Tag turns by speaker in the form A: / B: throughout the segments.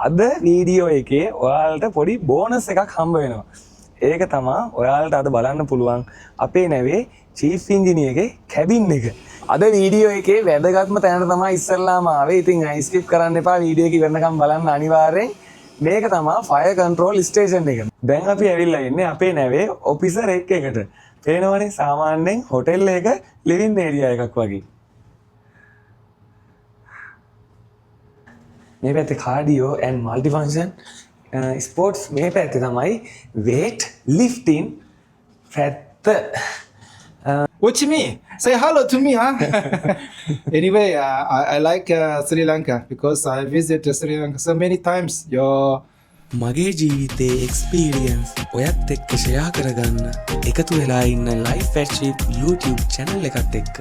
A: අද වීඩියෝ එකේ ඔයාලට පොඩි බෝනස් එකක් හම්බ වෙනවා. ඒක තමා ඔයාලට අද බලන්න පුළුවන් අපේ නැවේ චීෆ් ඉංජිනියර්ගේ කැබින් එක. අද වීඩියෝ එකේ වැදගත්ම තැනට තමයි ඉස්සෙල්ලාම ආවේ. ඉතින් ස්කිප් කරන්න එපා, වීඩියෝ එක ඉවරනකම් බලන්න අනිවාර්යෙන්. මේක තමා ෆයර් කන්ට්‍රෝල් ස්ටේෂන් එක. දැන් අපි ඇවිල්ලා ඉන්නේ අපේ නැවේ ඔෆිසර් එක් එකට. පේනවනේ සාමාන්‍යයෙන් හොටෙල් එක ලිවින් ඒරියා එකක් වගේ. මේ පැත්තේ cardio and multi function sports, මේ පැත්තේ තමයි වේට් ලිෆ්ටින් පැත්ත.
B: What you mean? Say hello to me, huh? Anyway, I like Sri Lanka because I visit Sri Lanka so many times. Your
A: මගේ ජීවිතයේ එක්ස්පීරියන්ස් ඔයත් එක්ක ෂෙයා කරගන්න එකතු වෙලා ඉන්න Life at Ship YouTube channel එකත් එක්ක.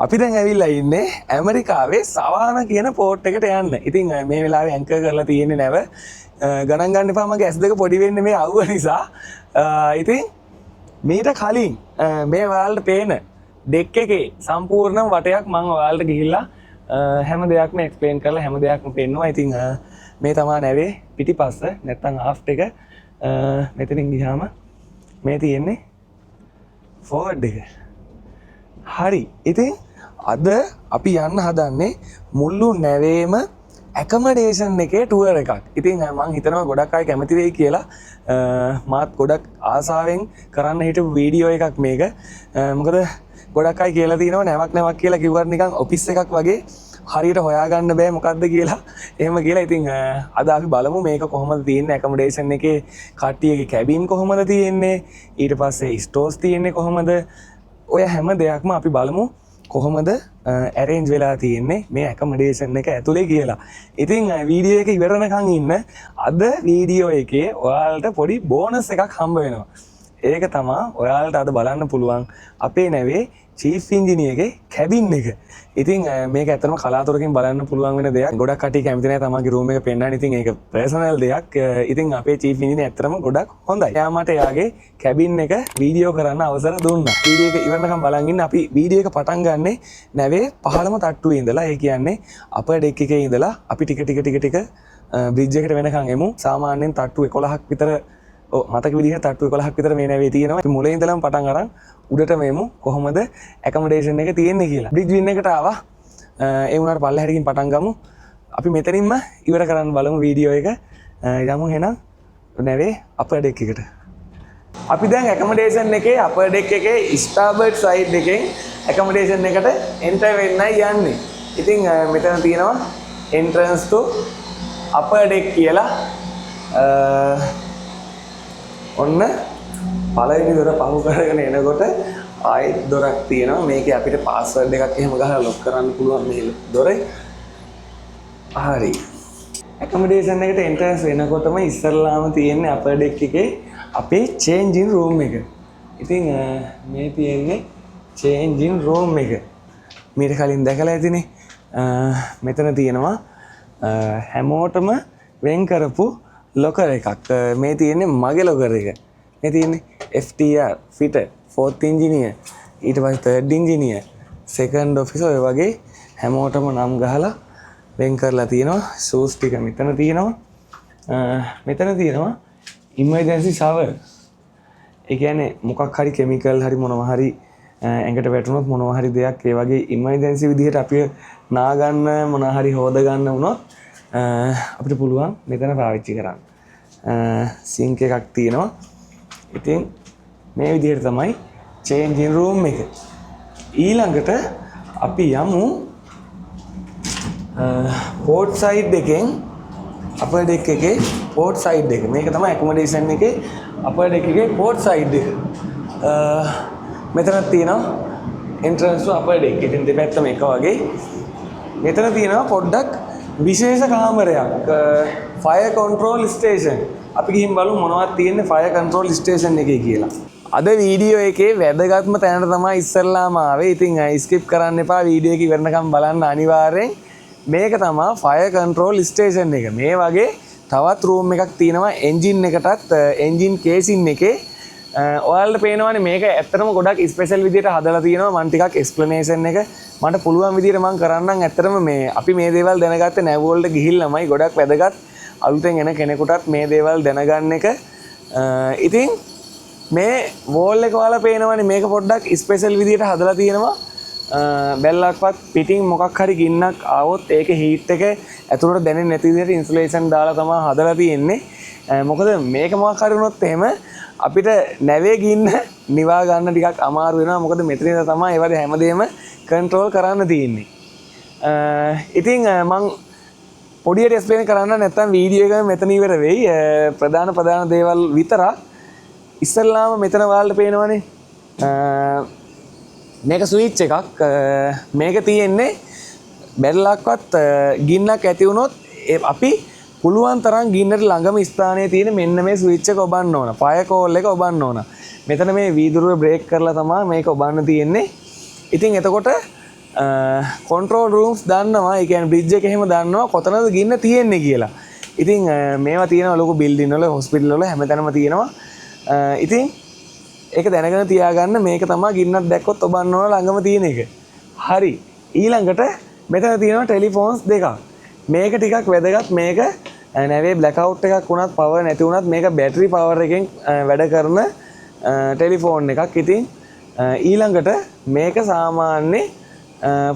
A: අපි දැන් ඇවිල්ලා ඉන්නේ ඇමරිකාවේ සවානා කියන පෝට් එකට යන්න. ඉතින් මේ වෙලාවේ ඇන්කර් කරලා තියෙන්නේ නැව. ගණන් ගන්න එපා, මගේ ඇස් දෙක පොඩි වෙන්නේ මේ අවුව නිසා. ඉතින් මීට කලින් මේ ඔයාලට පේන ඩෙක් එකේ සම්පූර්ණම වටයක් මං ඔයාලට ගිහිල්ලා හැම දෙයක්ම එක්ස්ප්ලেইন කරලා හැම දෙයක්ම පෙන්නුවා. ඉතින් මේ තමා නැවේ පිටිපස්ස නැත්තම් ආෆ්ට් එක. මෙතනින් ගියාම මේ තියෙන්නේ ෆෝවර්ඩ් එක. හරි. ඉතින් අද අපි යන්න හදන්නේ මුල්ලු නැවේම ඇකමඩේෂන් එකේ ටුවර් එකක්. ඉතින් මං හිතනවා ගොඩක් අය කැමති වෙයි කියලා. මාත් ගොඩක් ආසාවෙන් කරන්න හිටපු වීඩියෝ එකක් මේක. මොකද ගොඩක් අය කියලා තියෙනවා නැවක් නැවක් කියලා කිව්වට නිකන් ඔෆිස් එකක් වගේ හරියට හොයාගන්න බෑ මොකද්ද කියලා. එහෙම කියලා. ඉතින් අද අපි බලමු මේක කොහොමද තියෙන්නේ, ඇකමඩේෂන් එකේ කට්ටියගේ කැබින් කොහොමද තියෙන්නේ, ඊට පස්සේ ස්ටෝස් තියෙන්නේ කොහොමද, ඔය හැම දෙයක්ම අපි බලමු කොහොමද ඇරේන්ජ් වෙලා තියෙන්නේ මේ ඇකමඩේෂන් එක ඇතුලේ කියලා. ඉතින් වීඩියෝ එක ඉවර වෙනකන් ඉන්න. අද වීඩියෝ එකේ ඔයාලට පොඩි බෝනස් එකක් හම්බ වෙනවා. ඒක තමා ඔයාලට අද බලන්න පුළුවන් අපේ නැවේ චීෆ් ඉංජිනියර්ගේ කැබින් එක. ඉතින් මේක ඇත්තටම කලාතුරකින් බලන්න පුළුවන් වෙන දෙයක්. ගොඩක් කට්ටිය කැමති නෑ තමන්ගේ රූම් එක පෙන්නන්න. ඉතින් ඒක පර්සනල් දෙයක්. ඉතින් අපේ චීෆ් ඉංජිනියර් ඇත්තටම ගොඩක් හොඳයි. එයා මට එයාගේ කැබින් එක වීඩියෝ කරන්න අවසර දුන්නා. වීඩියෝ එක ඉවරනකම් බලන් ඉන්න. අපි වීඩියෝ එක පටන් ගන්නෙ නැවේ පහළම තට්ටුවේ ඉඳලා. ඒ කියන්නේ අපර් ඩෙක් එකේ ඉඳලා අපි ටික ටික ටික ටික බ්‍රිජ් එකට වෙනකන් එමු. සාමාන්‍යයෙන් තට්ටු 11ක් විතර, ඔව් මතක විදිහට තට්ටු 11ක් විතර මේ නැවේ තියෙනවා. අපි මුලින් ඉඳලම පටන් අරන් උඩටම එමු කොහොමද ඇකමඩේෂන් එක තියෙන්නේ කියලා. බ්‍රිජ් වින් එකට ආවා. ඒ වුණාට පල්ලෙහාටකින් පටන් ගමු. අපි මෙතනින්ම ඉවර කරන්න බලමු වීඩියෝ එක. යමු එහෙනම් නැවේ අපර් ඩෙක් එකට. අපි දැන් ඇකමඩේෂන් එකේ අපර් ඩෙක් එකේ ස්ටාබර්ඩ් සයිඩ් එකෙන් ඇකමඩේෂන් එකට එන්ටර් වෙන්නයි යන්නේ. ඉතින් මෙතන තියෙනවා එන්ට්‍රන්ස් ටු අපර් ඩෙක් කියලා. ඔන්න පළවෙනි දොර පහු කරගෙන එනකොට ආයෙත් දොරක් තියෙනවා. මේකේ අපිට පාස්වර්ඩ් එකක් එහෙම ගහලා ලොක් කරන්න පුළුවන් මේ දොරේ. හරි. ඇකමඩේෂන් එකට එන්ට්‍රන්ස් වෙනකොටම ඉස්සරලාම තියෙන්නේ අපර් ඩෙක් එකේ අපේ චේන්ජින් රූම් එක. ඉතින් මේ තියෙන්නේ චේන්ජින් රූම් එක. මීට කලින් දැකලා ඇතිනේ. මෙතන තියෙනවා හැමෝටම වෙන් කරපු ලොකර් එකක්. මේ තියෙන්නේ මගේ ලොකර් එක. මේ තියෙන්නේ FTR fitter, fourth engineer, ඊට පස්සේ තර්ඩ් ඉංජිනියර්, සෙකන්ඩ් ඔෆිසර්, ඔය වගේ හැමෝටම නම් ගහලා වෙන් කරලා තියෙනවා. ෂූස් ටික මෙතන තියෙනවා. මෙතන තියෙනවා ඉමර්ජන්සි ෂවර්. ඒ කියන්නේ මොකක් හරි කෙමිකල් හරි මොනවා හරි ඇඟට වැටුණොත් මොනවා හරි දෙයක් ඒ වගේ ඉමර්ජන්සි විදිහට අපි නාගන්න මොනවා හරි හොද ගන්න වුණොත් අපිට පුළුවන් මෙතන පාවිච්චි කරන්න. සිංක් එකක් තියෙනවා. ඉතින් මේ විදිහට තමයි චේන්ජින් රූම් එක. ඊළඟට අපි යමු පෝට් සයිඩ් එකෙන් අපර් ඩෙක් එකේ පෝට් සයිඩ් එක. මේක තමයි ඇකොමඩේෂන් එකේ අපර් ඩෙක් එකේ පෝට් සයිඩ් එක. මෙතනක් තියෙනවා එන්ට්‍රන්ස් ටු අපර් ඩෙක්. ඉතින් දෙපැත්තම එක වගේ. මෙතන තියෙනවා පොඩ්ඩක් විශේෂ කාමරයක්, ෆයර් කන්ට්‍රෝල් ස්ටේෂන්. අපි ගිහින් බලමු මොනවද තියෙන්නේ ෆයර් කන්ට්‍රෝල් ස්ටේෂන් එකේ කියලා. අද වීඩියෝ එකේ වැදගත්ම තැනට තමයි ඉස්සෙල්ලාම ආවේ. ඉතින් ස්කිප් කරන්න එපා, වීඩියෝ එක ඉවරනකම් බලන්න අනිවාර්යෙන්. මේක තමා ෆයර් කන්ට්‍රෝල් ස්ටේෂන් එක. මේ වගේ තවත් රූම් එකක් තියෙනවා එන්ජින් එකටත්, එන්ජින් කේසින් එකේ. ඔයාලට පේනවනේ මේක ඇත්තටම ගොඩක් ස්පෙෂල් විදියට හදලා තියෙනවා. මං ටිකක් එක්ස්ප්ලනේෂන් එක මට පුළුවන් විදියට මං කරන්නම්. ඇත්තටම මේ අපි මේ දේවල් දැනගත්තේ නැව් වලට ගිහිල්ලාමයි. ගොඩක් වැදගත් අලුතෙන් එන කෙනෙකුටත් මේ දේවල් දැනගන්න එක. ඉතින් මේ වෝල් එක ඔයාලා පේනවනේ මේක පොඩ්ඩක් ස්පෙෂල් විදියට හදලා තියෙනවා. බැල්ලක්වත් පිටින් මොකක් හරි ගින්නක් ආවොත් ඒකේ හීට් එක ඇතුළට දැනෙන්නේ නැති විදිහට ඉන්සුලේෂන් දාලා තමයි හදලා තියෙන්නේ. මොකද මේක මොකක් හරි වුණොත් එහෙම අපිට නැවේ ගින්න නිවා ගන්න ටිකක් අමාරු වෙනවා. මොකද මෙතන ඉඳලා තමයි ඒ වගේ හැමදේම කන්ට්‍රෝල් කරන්න තියෙන්නේ. ඉතින් මං පොඩියට එක්ස්ප්ලেইন කරන්න නැත්නම් වීඩියෝ එක මෙතන ඉවර වෙයි. ප්‍රධාන ප්‍රධාන දේවල් විතරක්. ඉස්සල්ලාම මෙතන ඔයාලට පේනවනේ මේක ස්විච් එකක්. මේක තියෙන්නේ බැරලක්වත් ගින්නක් ඇති වුණොත් අපි පුළුවන් තරම් ගින්නට ළඟම ස්ථානයේ තියෙන මෙන්න මේ ස්විච් එක ඔබන්න ඕන. ෆයර් කෝල් එක ඔබන්න ඕන. මෙතන මේ වීදුරුව බ්‍රේක් කරලා තමයි මේක ඔබන්න තියෙන්නේ. ඉතින් එතකොට කන්ට්‍රෝල් රූම්ස් දන්නවා, ඒ කියන්නේ බ්‍රිජ් එක එහෙම දන්නවා කොතනද ගින්න තියෙන්නේ කියලා. ඉතින් මේවා තියෙනවා ලොකු බිල්ඩින් වල, හොස්පිටල් වල හැමතැනම තියෙනවා. ඉතින් ඒක දැනගෙන තියාගන්න මේක තමයි ගින්නක් දැක්කොත් ඔබන්න ඕන ළඟම තියෙන එක. හරි. ඊළඟට මෙතන තියෙනවා ටෙලිෆෝන්ස් දෙකක්. මේක ටිකක් වැදගත්. මේක නැවේ බ්ලැක් අවුට් එකක් වුණත් පවර් නැති වුණත් මේක බැටරි පවර් එකෙන් වැඩ කරන ටෙලිෆෝන් එකක්. ඉතින් ඊළඟට මේක සාමාන්‍ය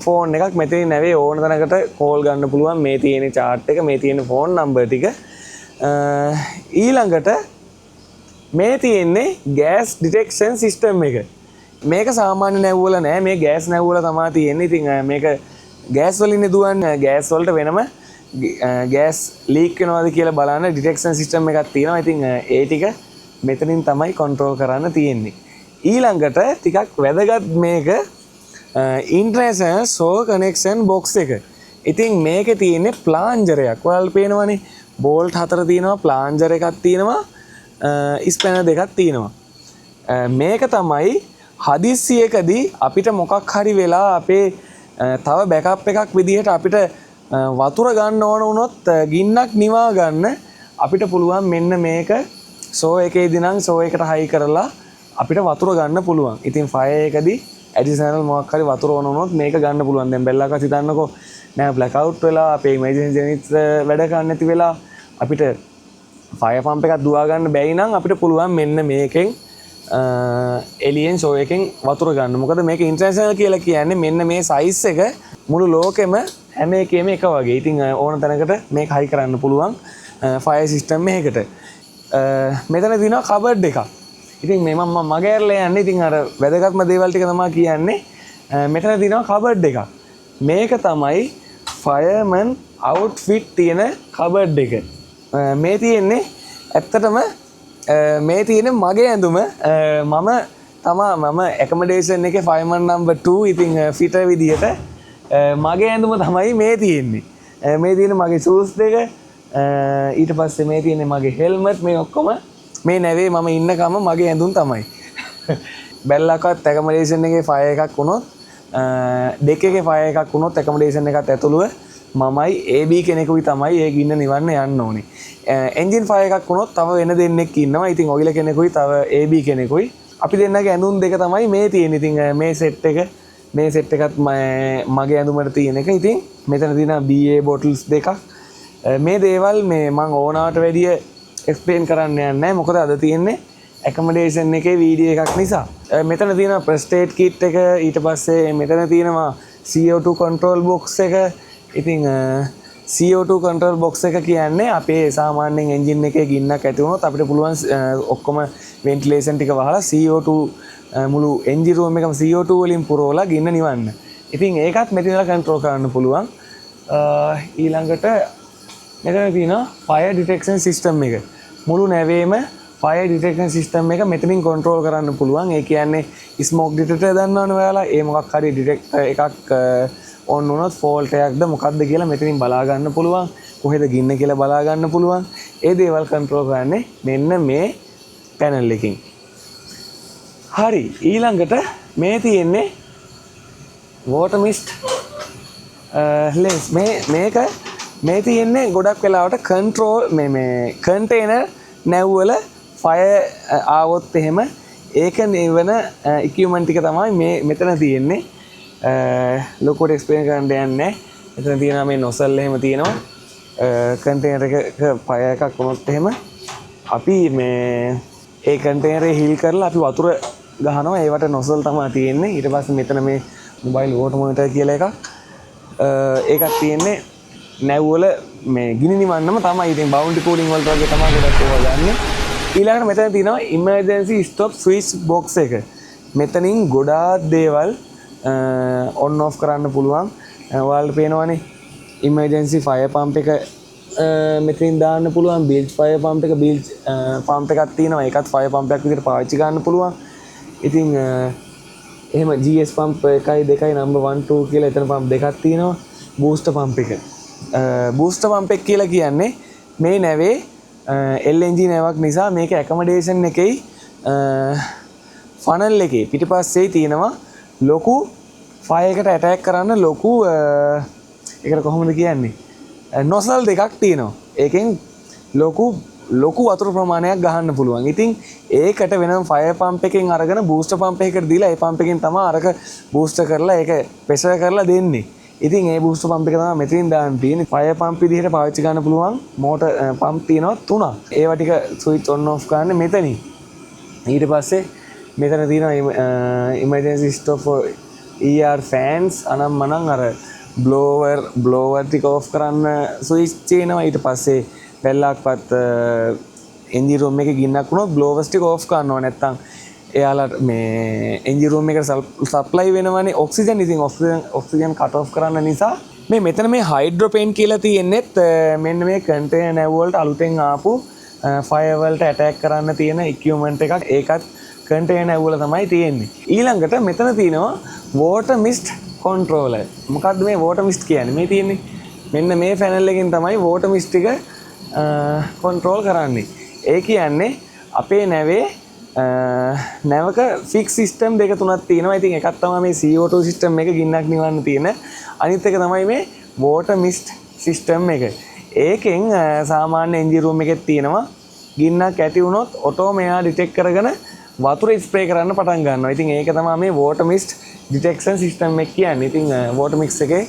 A: ෆෝන් එකක්. මෙතනින් නැවේ ඕන තැනකට කෝල් ගන්න පුළුවන්. මේ තියෙන චාට් එක, මේ තියෙන ෆෝන් නම්බර් ටික. ඊළඟට මේ තියෙන්නේ ගෑස් ඩිටෙක්ෂන් සිස්ටම් එක. මේක සාමාන්‍ය නැව් වල නෑ, මේ ගෑස් නැව් වල තමා තියෙන්නේ. ඉතින් මේක ගෑස් වලින් දුවන්නේ. ගෑස් වලට වෙනම ගෑස් ලීක් වෙනවද කියලා බලන්න ඩිටෙක්ෂන් සිස්ටම් එකක් තියෙනවා. ඉතින් ඒ ටික මෙතනින් තමයි කන්ට්‍රෝල් කරන්න තියෙන්නේ. ඊළඟට ටිකක් වැදගත් මේක ඉන්ටර්නැෂනල් සෝ කනෙක්ෂන් බොක්ස් එක. ඉතින් මේකේ තියෙන්නේ ප්ලාන්ජරයක්. ඔයාලට පේනවනේ බෝල්ට් 4 තියෙනවා, ප්ලාන්ජර් එකක් තියෙනවා, ස්පැනර් දෙකක් තියෙනවා. මේක තමයි හදිස්සියකදී අපිට මොකක් හරි වෙලා අපේ තව බෑකප් එකක් විදිහට අපිට වතුර ගන්න ඕන වුණොත් ගින්නක් නිවා ගන්න අපිට පුළුවන් මෙන්න මේක සෝ එකේදී නම් සෝ එකට හයි කරලා අපිට වතුර ගන්න පුළුවන්. ඉතින් ෆයර් එකදී ඇඩිෂනල් මොකක් හරි වතුර ඕන වුණොත් මේක ගන්න පුළුවන්. දැන් බැලලාකත් හිතන්නකෝ නෑ බ්ලැක් අවුට් වෙලා අපේ ඉමර්ජන්සි ජෙනරේටර් වැඩ කරන්නේ නැති වෙලා අපිට ෆයර් පම්ප් එකක් දුවා ගන්න බැරි නම් අපිට පුළුවන් මෙන්න මේකෙන් එළියෙන් ෂෝ එකෙන් වතුර ගන්න. මොකද මේක ඉන්ටර්නැෂනල් කියලා කියන්නේ මෙන්න මේ සයිස් එක මුළු ලෝකෙම හැම එකේම එක වගේ. ඉතින් ඕන තැනකට මේක හයි කරන්න පුළුවන් ෆයර් සිස්ටම් එකකට. මෙතන තියෙනවා කබඩ් එකක්. ඉතින් මේ මම මගේ ඇරලා යන්නේ. ඉතින් අර වැදගත්ම දේවල් ටික තමයි කියන්නේ. මෙතන තියෙනවා කබඩ් එකක්. මේක තමයි ෆයර්මන් අවුට්ෆිට් තියෙන කබඩ් එක. මේ තියෙන්නේ ඇත්තටම මේ තියෙන්නේ මගේ ඇඳුම. මම තමා මම ඇකොමඩේෂන් එකේ ෆයර්මන් නම්බර් 2. ඉතින් ෆිටර් විදියට මගේ ඇඳුම තමයි මේ තියෙන්නේ. මේ තියෙන්නේ මගේ ෂූස් දෙක. ඊට පස්සේ මේ තියෙන්නේ මගේ හෙල්මට්. මේ ඔක්කොම මේ නැවේ මම ඉන්නකම මගේ ඇඳුම් තමයි. බැල්ලක්වත් ඇකොමඩේෂන් එකේ ෆයර් එකක් වුණොත්, ඩෙක් එකේ ෆයර් එකක් වුණොත් ඇකොමඩේෂන් එකත් ඇතුළුව මමයි AB කෙනෙකුයි තමයි ඒ ගින්න නිවන්න යන්න ඕනේ. එන්ජින් ෆයර් එකක් වුණොත් තව වෙන දෙන්නෙක් ඉන්නවා. ඉතින් ඔයිල කෙනෙකුයි තව AB කෙනෙකුයි. අපි දෙන්නගේ ඇඳුම් දෙක තමයි මේ තියෙන්නේ. ඉතින් මේ සෙට් එක, මේ සෙට් එකත් මගේ ඇඳුමට තියෙන එක. ඉතින් මෙතන තියෙන BA bottles දෙකක්. මේ දේවල් මේ මං ඕනාවට වැඩිය එක්ස්ප්ලেইন කරන්න යන්නේ නැහැ. මොකද අද තියෙන්නේ ඇකොමඩේෂන් එකේ වීඩියෝ එකක් නිසා. මෙතන තියෙනවා ෆස්ට් ඒඩ් කිට් එක. ඊට පස්සේ මෙතන තියෙනවා CO2 control box එක. ඉතින් CO2 control box එක කියන්නේ අපේ සාමාන්‍යයෙන් එන්ජින් එකේ ගින්නක් ඇති වුණොත් අපිට පුළුවන් ඔක්කොම වෙන්ටිලේෂන් ටික වහලා CO2 මුළු එන්ජින් රූම් එකම CO2 වලින් පුරවලා ගින්න නිවන්න. ඉතින් ඒකත් මෙතන ඉඳලා කන්ට්‍රෝල් කරන්න පුළුවන්. ඊළඟට මෙතන තියෙනවා ෆයර් ඩිටෙක්ෂන් සිස්ටම් එක. මුළු නැවේම ෆයර් ඩිටෙක්ෂන් සිස්ටම් එක මෙතනින් කන්ට්‍රෝල් කරන්න පුළුවන්. ඒ කියන්නේ ස්මෝක් ඩිටෙක්ටර් දන්නවනේ ඔයාලා. ඒ මොකක් හරි ඩිටෙක්ටර් එකක් ඔන් වුණොත් ෆෝල්ට් එකක්ද මොකක්ද කියලා මෙතනින් බලා ගන්න පුළුවන්. කොහෙද ගින්න කියලා බලා ගන්න පුළුවන්. ඒ දේවල් කන්ට්‍රෝල් කරන්නේ මෙන්න මේ පැනල් එකකින්. හරි, ඊළඟට මේ තියෙන්නේ වෝටර් මිස්ට් ලෙන්ස්. මේක මේ තියෙන්නේ ගොඩක් වෙලාවට කන්ට්‍රෝල් මේ කන්ටේනර් නැව්වල ෆයර් ආවොත් එහෙම ඒක නිවන ඉක්විප්මන්ට් ටික තමයි මේ මෙතන තියෙන්නේ. ලොකුවට එක්ස්ප්ලেইন කරන්න යන්නේ නැහැ. මෙතන තියෙනවා මේ නොසල් එහෙම තියෙනවා. කන්ටේනර් එකක ෆයර් එකක් වුණොත් එහෙම අපි මේ ඒ කන්ටේනරේ හිල් කරලා අපි වතුර ගහනවා. ඒවට නොසල් තමයි තියෙන්නේ. ඊට පස්සේ මෙතන මේ මොබයිල් වෝටර් මොනිටර් කියලා එකක්. ඒකක් තියෙන්නේ නැව් වල මේ ගිනි නිවන්නම තමයි. ඉතින් බවුන්ඩරි කූලින් වලට වගේ තමයි ගොඩක් ඒවා ගන්නෙ. ඊළඟට මෙතන තියෙනවා ඉමර්ජන්සි ස්ටොප් ස්විච් බොක්ස් එක. මෙතනින් ගොඩාක් දේවල් ඔන් ඔෆ් කරන්න පුළුවන්. ඔයාලට පේනවනේ ඉමර්ජන්සි ෆයර් පම්ප් එක මෙතනින් දාන්න පුළුවන්. බිල්ජ් ෆයර් පම්ප් එක, බිල්ජ් පම්ප් එකක් තියෙනවා. ඒකත් ෆයර් පම්ප් එකක් විදිහට පාවිච්චි කරන්න පුළුවන්. ඉතින් එහෙම GS pump 1 2 number 1 2 කියලා එතන පම්ප් දෙකක් තියෙනවා. බූස්ටර් පම්ප් එක. බූස්ටර් පම්ප් එක කියලා කියන්නේ මේ නැවේ LNG නැවක් නිසා මේක ඇකොමඩේෂන් එකේ ෆනල් එකේ පිටිපස්සේ තියෙනවා ලොකු ෆයර් එකට ඇටැක් කරන්න ලොකු ඒකට කොහොමද කියන්නේ නොසල් දෙකක් තියෙනවා. ඒකෙන් ලොකු ලොකු වතුර ප්‍රමාණයක් ගහන්න පුළුවන්. ඉතින් ඒකට වෙනම ෆයර් පම්ප් එකෙන් අරගෙන බූස්ටර් පම්ප් එකකට දීලා ඒ පම්ප් එකෙන් තමයි අරක බූස්ටර් කරලා ඒක ප්‍රෙෂර් කරලා දෙන්නේ. ඉතින් ඒ බූස්ටර් පම්ප් එක තමයි මෙතනින් දාන්න තියෙන්නේ. ෆයර් පම්ප් විදිහට පාවිච්චි කරන්න පුළුවන් මෝටර් පම්ප් තියෙනවා තුනක්. ඒවා ටික ස්විච් ඔන් ඔෆ් කරන්න මෙතනින්. ඊට පස්සේ මෙතන තියෙනවා emergency stop for ER fans අනම් මනම් අර බ්ලෝවර් ටික ඔෆ් කරන්න ස්විච් තියෙනවා. ඊට පස්සේ පැල්ලක්වත් එන්ජින් රූම් එකේ ගින්නක් වුණොත් බ්ලෝවර්ස් ටික ඔෆ් කරන්න ඕනේ. නැත්තම් එයාලට මේ එන්ජින් රූම් එකට සප්ලයි වෙනවනේ ඔක්සිජන්. ඉතින් ඔක්සිජන් කට් ඔෆ් කරන්න නිසා මේ මෙතන මේ හයිඩ්‍රෝපෙන් කියලා තියෙන්නෙත් මෙන්න මේ කන්ටේනර් නැව් වලට අලුතෙන් ආපු ෆයර් වලට ඇටැක් කරන්න තියෙන ඉක්විප්මන්ට් එකක්. ඒකත් කන්ටේනර් නැව් වල තමයි තියෙන්නේ. ඊළඟට මෙතන තියෙනවා වෝටර් මිස්ට් කන්ට්‍රෝලර්. මොකද්ද මේ වෝටර් මිස්ට් කියන්නේ? මේ තියෙන්නේ මෙන්න මේ පැනල් එකෙන් තමයි වෝටර් මිස්ට් ටික කන්ට්‍රෝල් කරන්නේ. ඒ කියන්නේ අපේ නැවේ නැවක ෆික්ස් සිස්ටම් දෙක තුනක් තියෙනවා. ඉතින් එකක් තමයි මේ CO2 system එක ගින්නක් නිවන්න තියෙන. අනිත් එක තමයි මේ වෝටර් මිස්ට් සිස්ටම් එක. ඒකෙන් සාමාන්‍ය එන්ජින් රූම් එකෙත් තියෙනවා ගින්නක් ඇති වුණොත් ඔටෝ මෙයා ඩිටෙක්ට් කරගෙන වතුර ස්ප්‍රේ කරන්න පටන් ගන්නවා. ඉතින් ඒක තමයි මේ වෝටර් මිස්ට් ඩිටෙක්ෂන් සිස්ටම් එක කියන්නේ. ඉතින් වෝටර් මික්ස් එකේ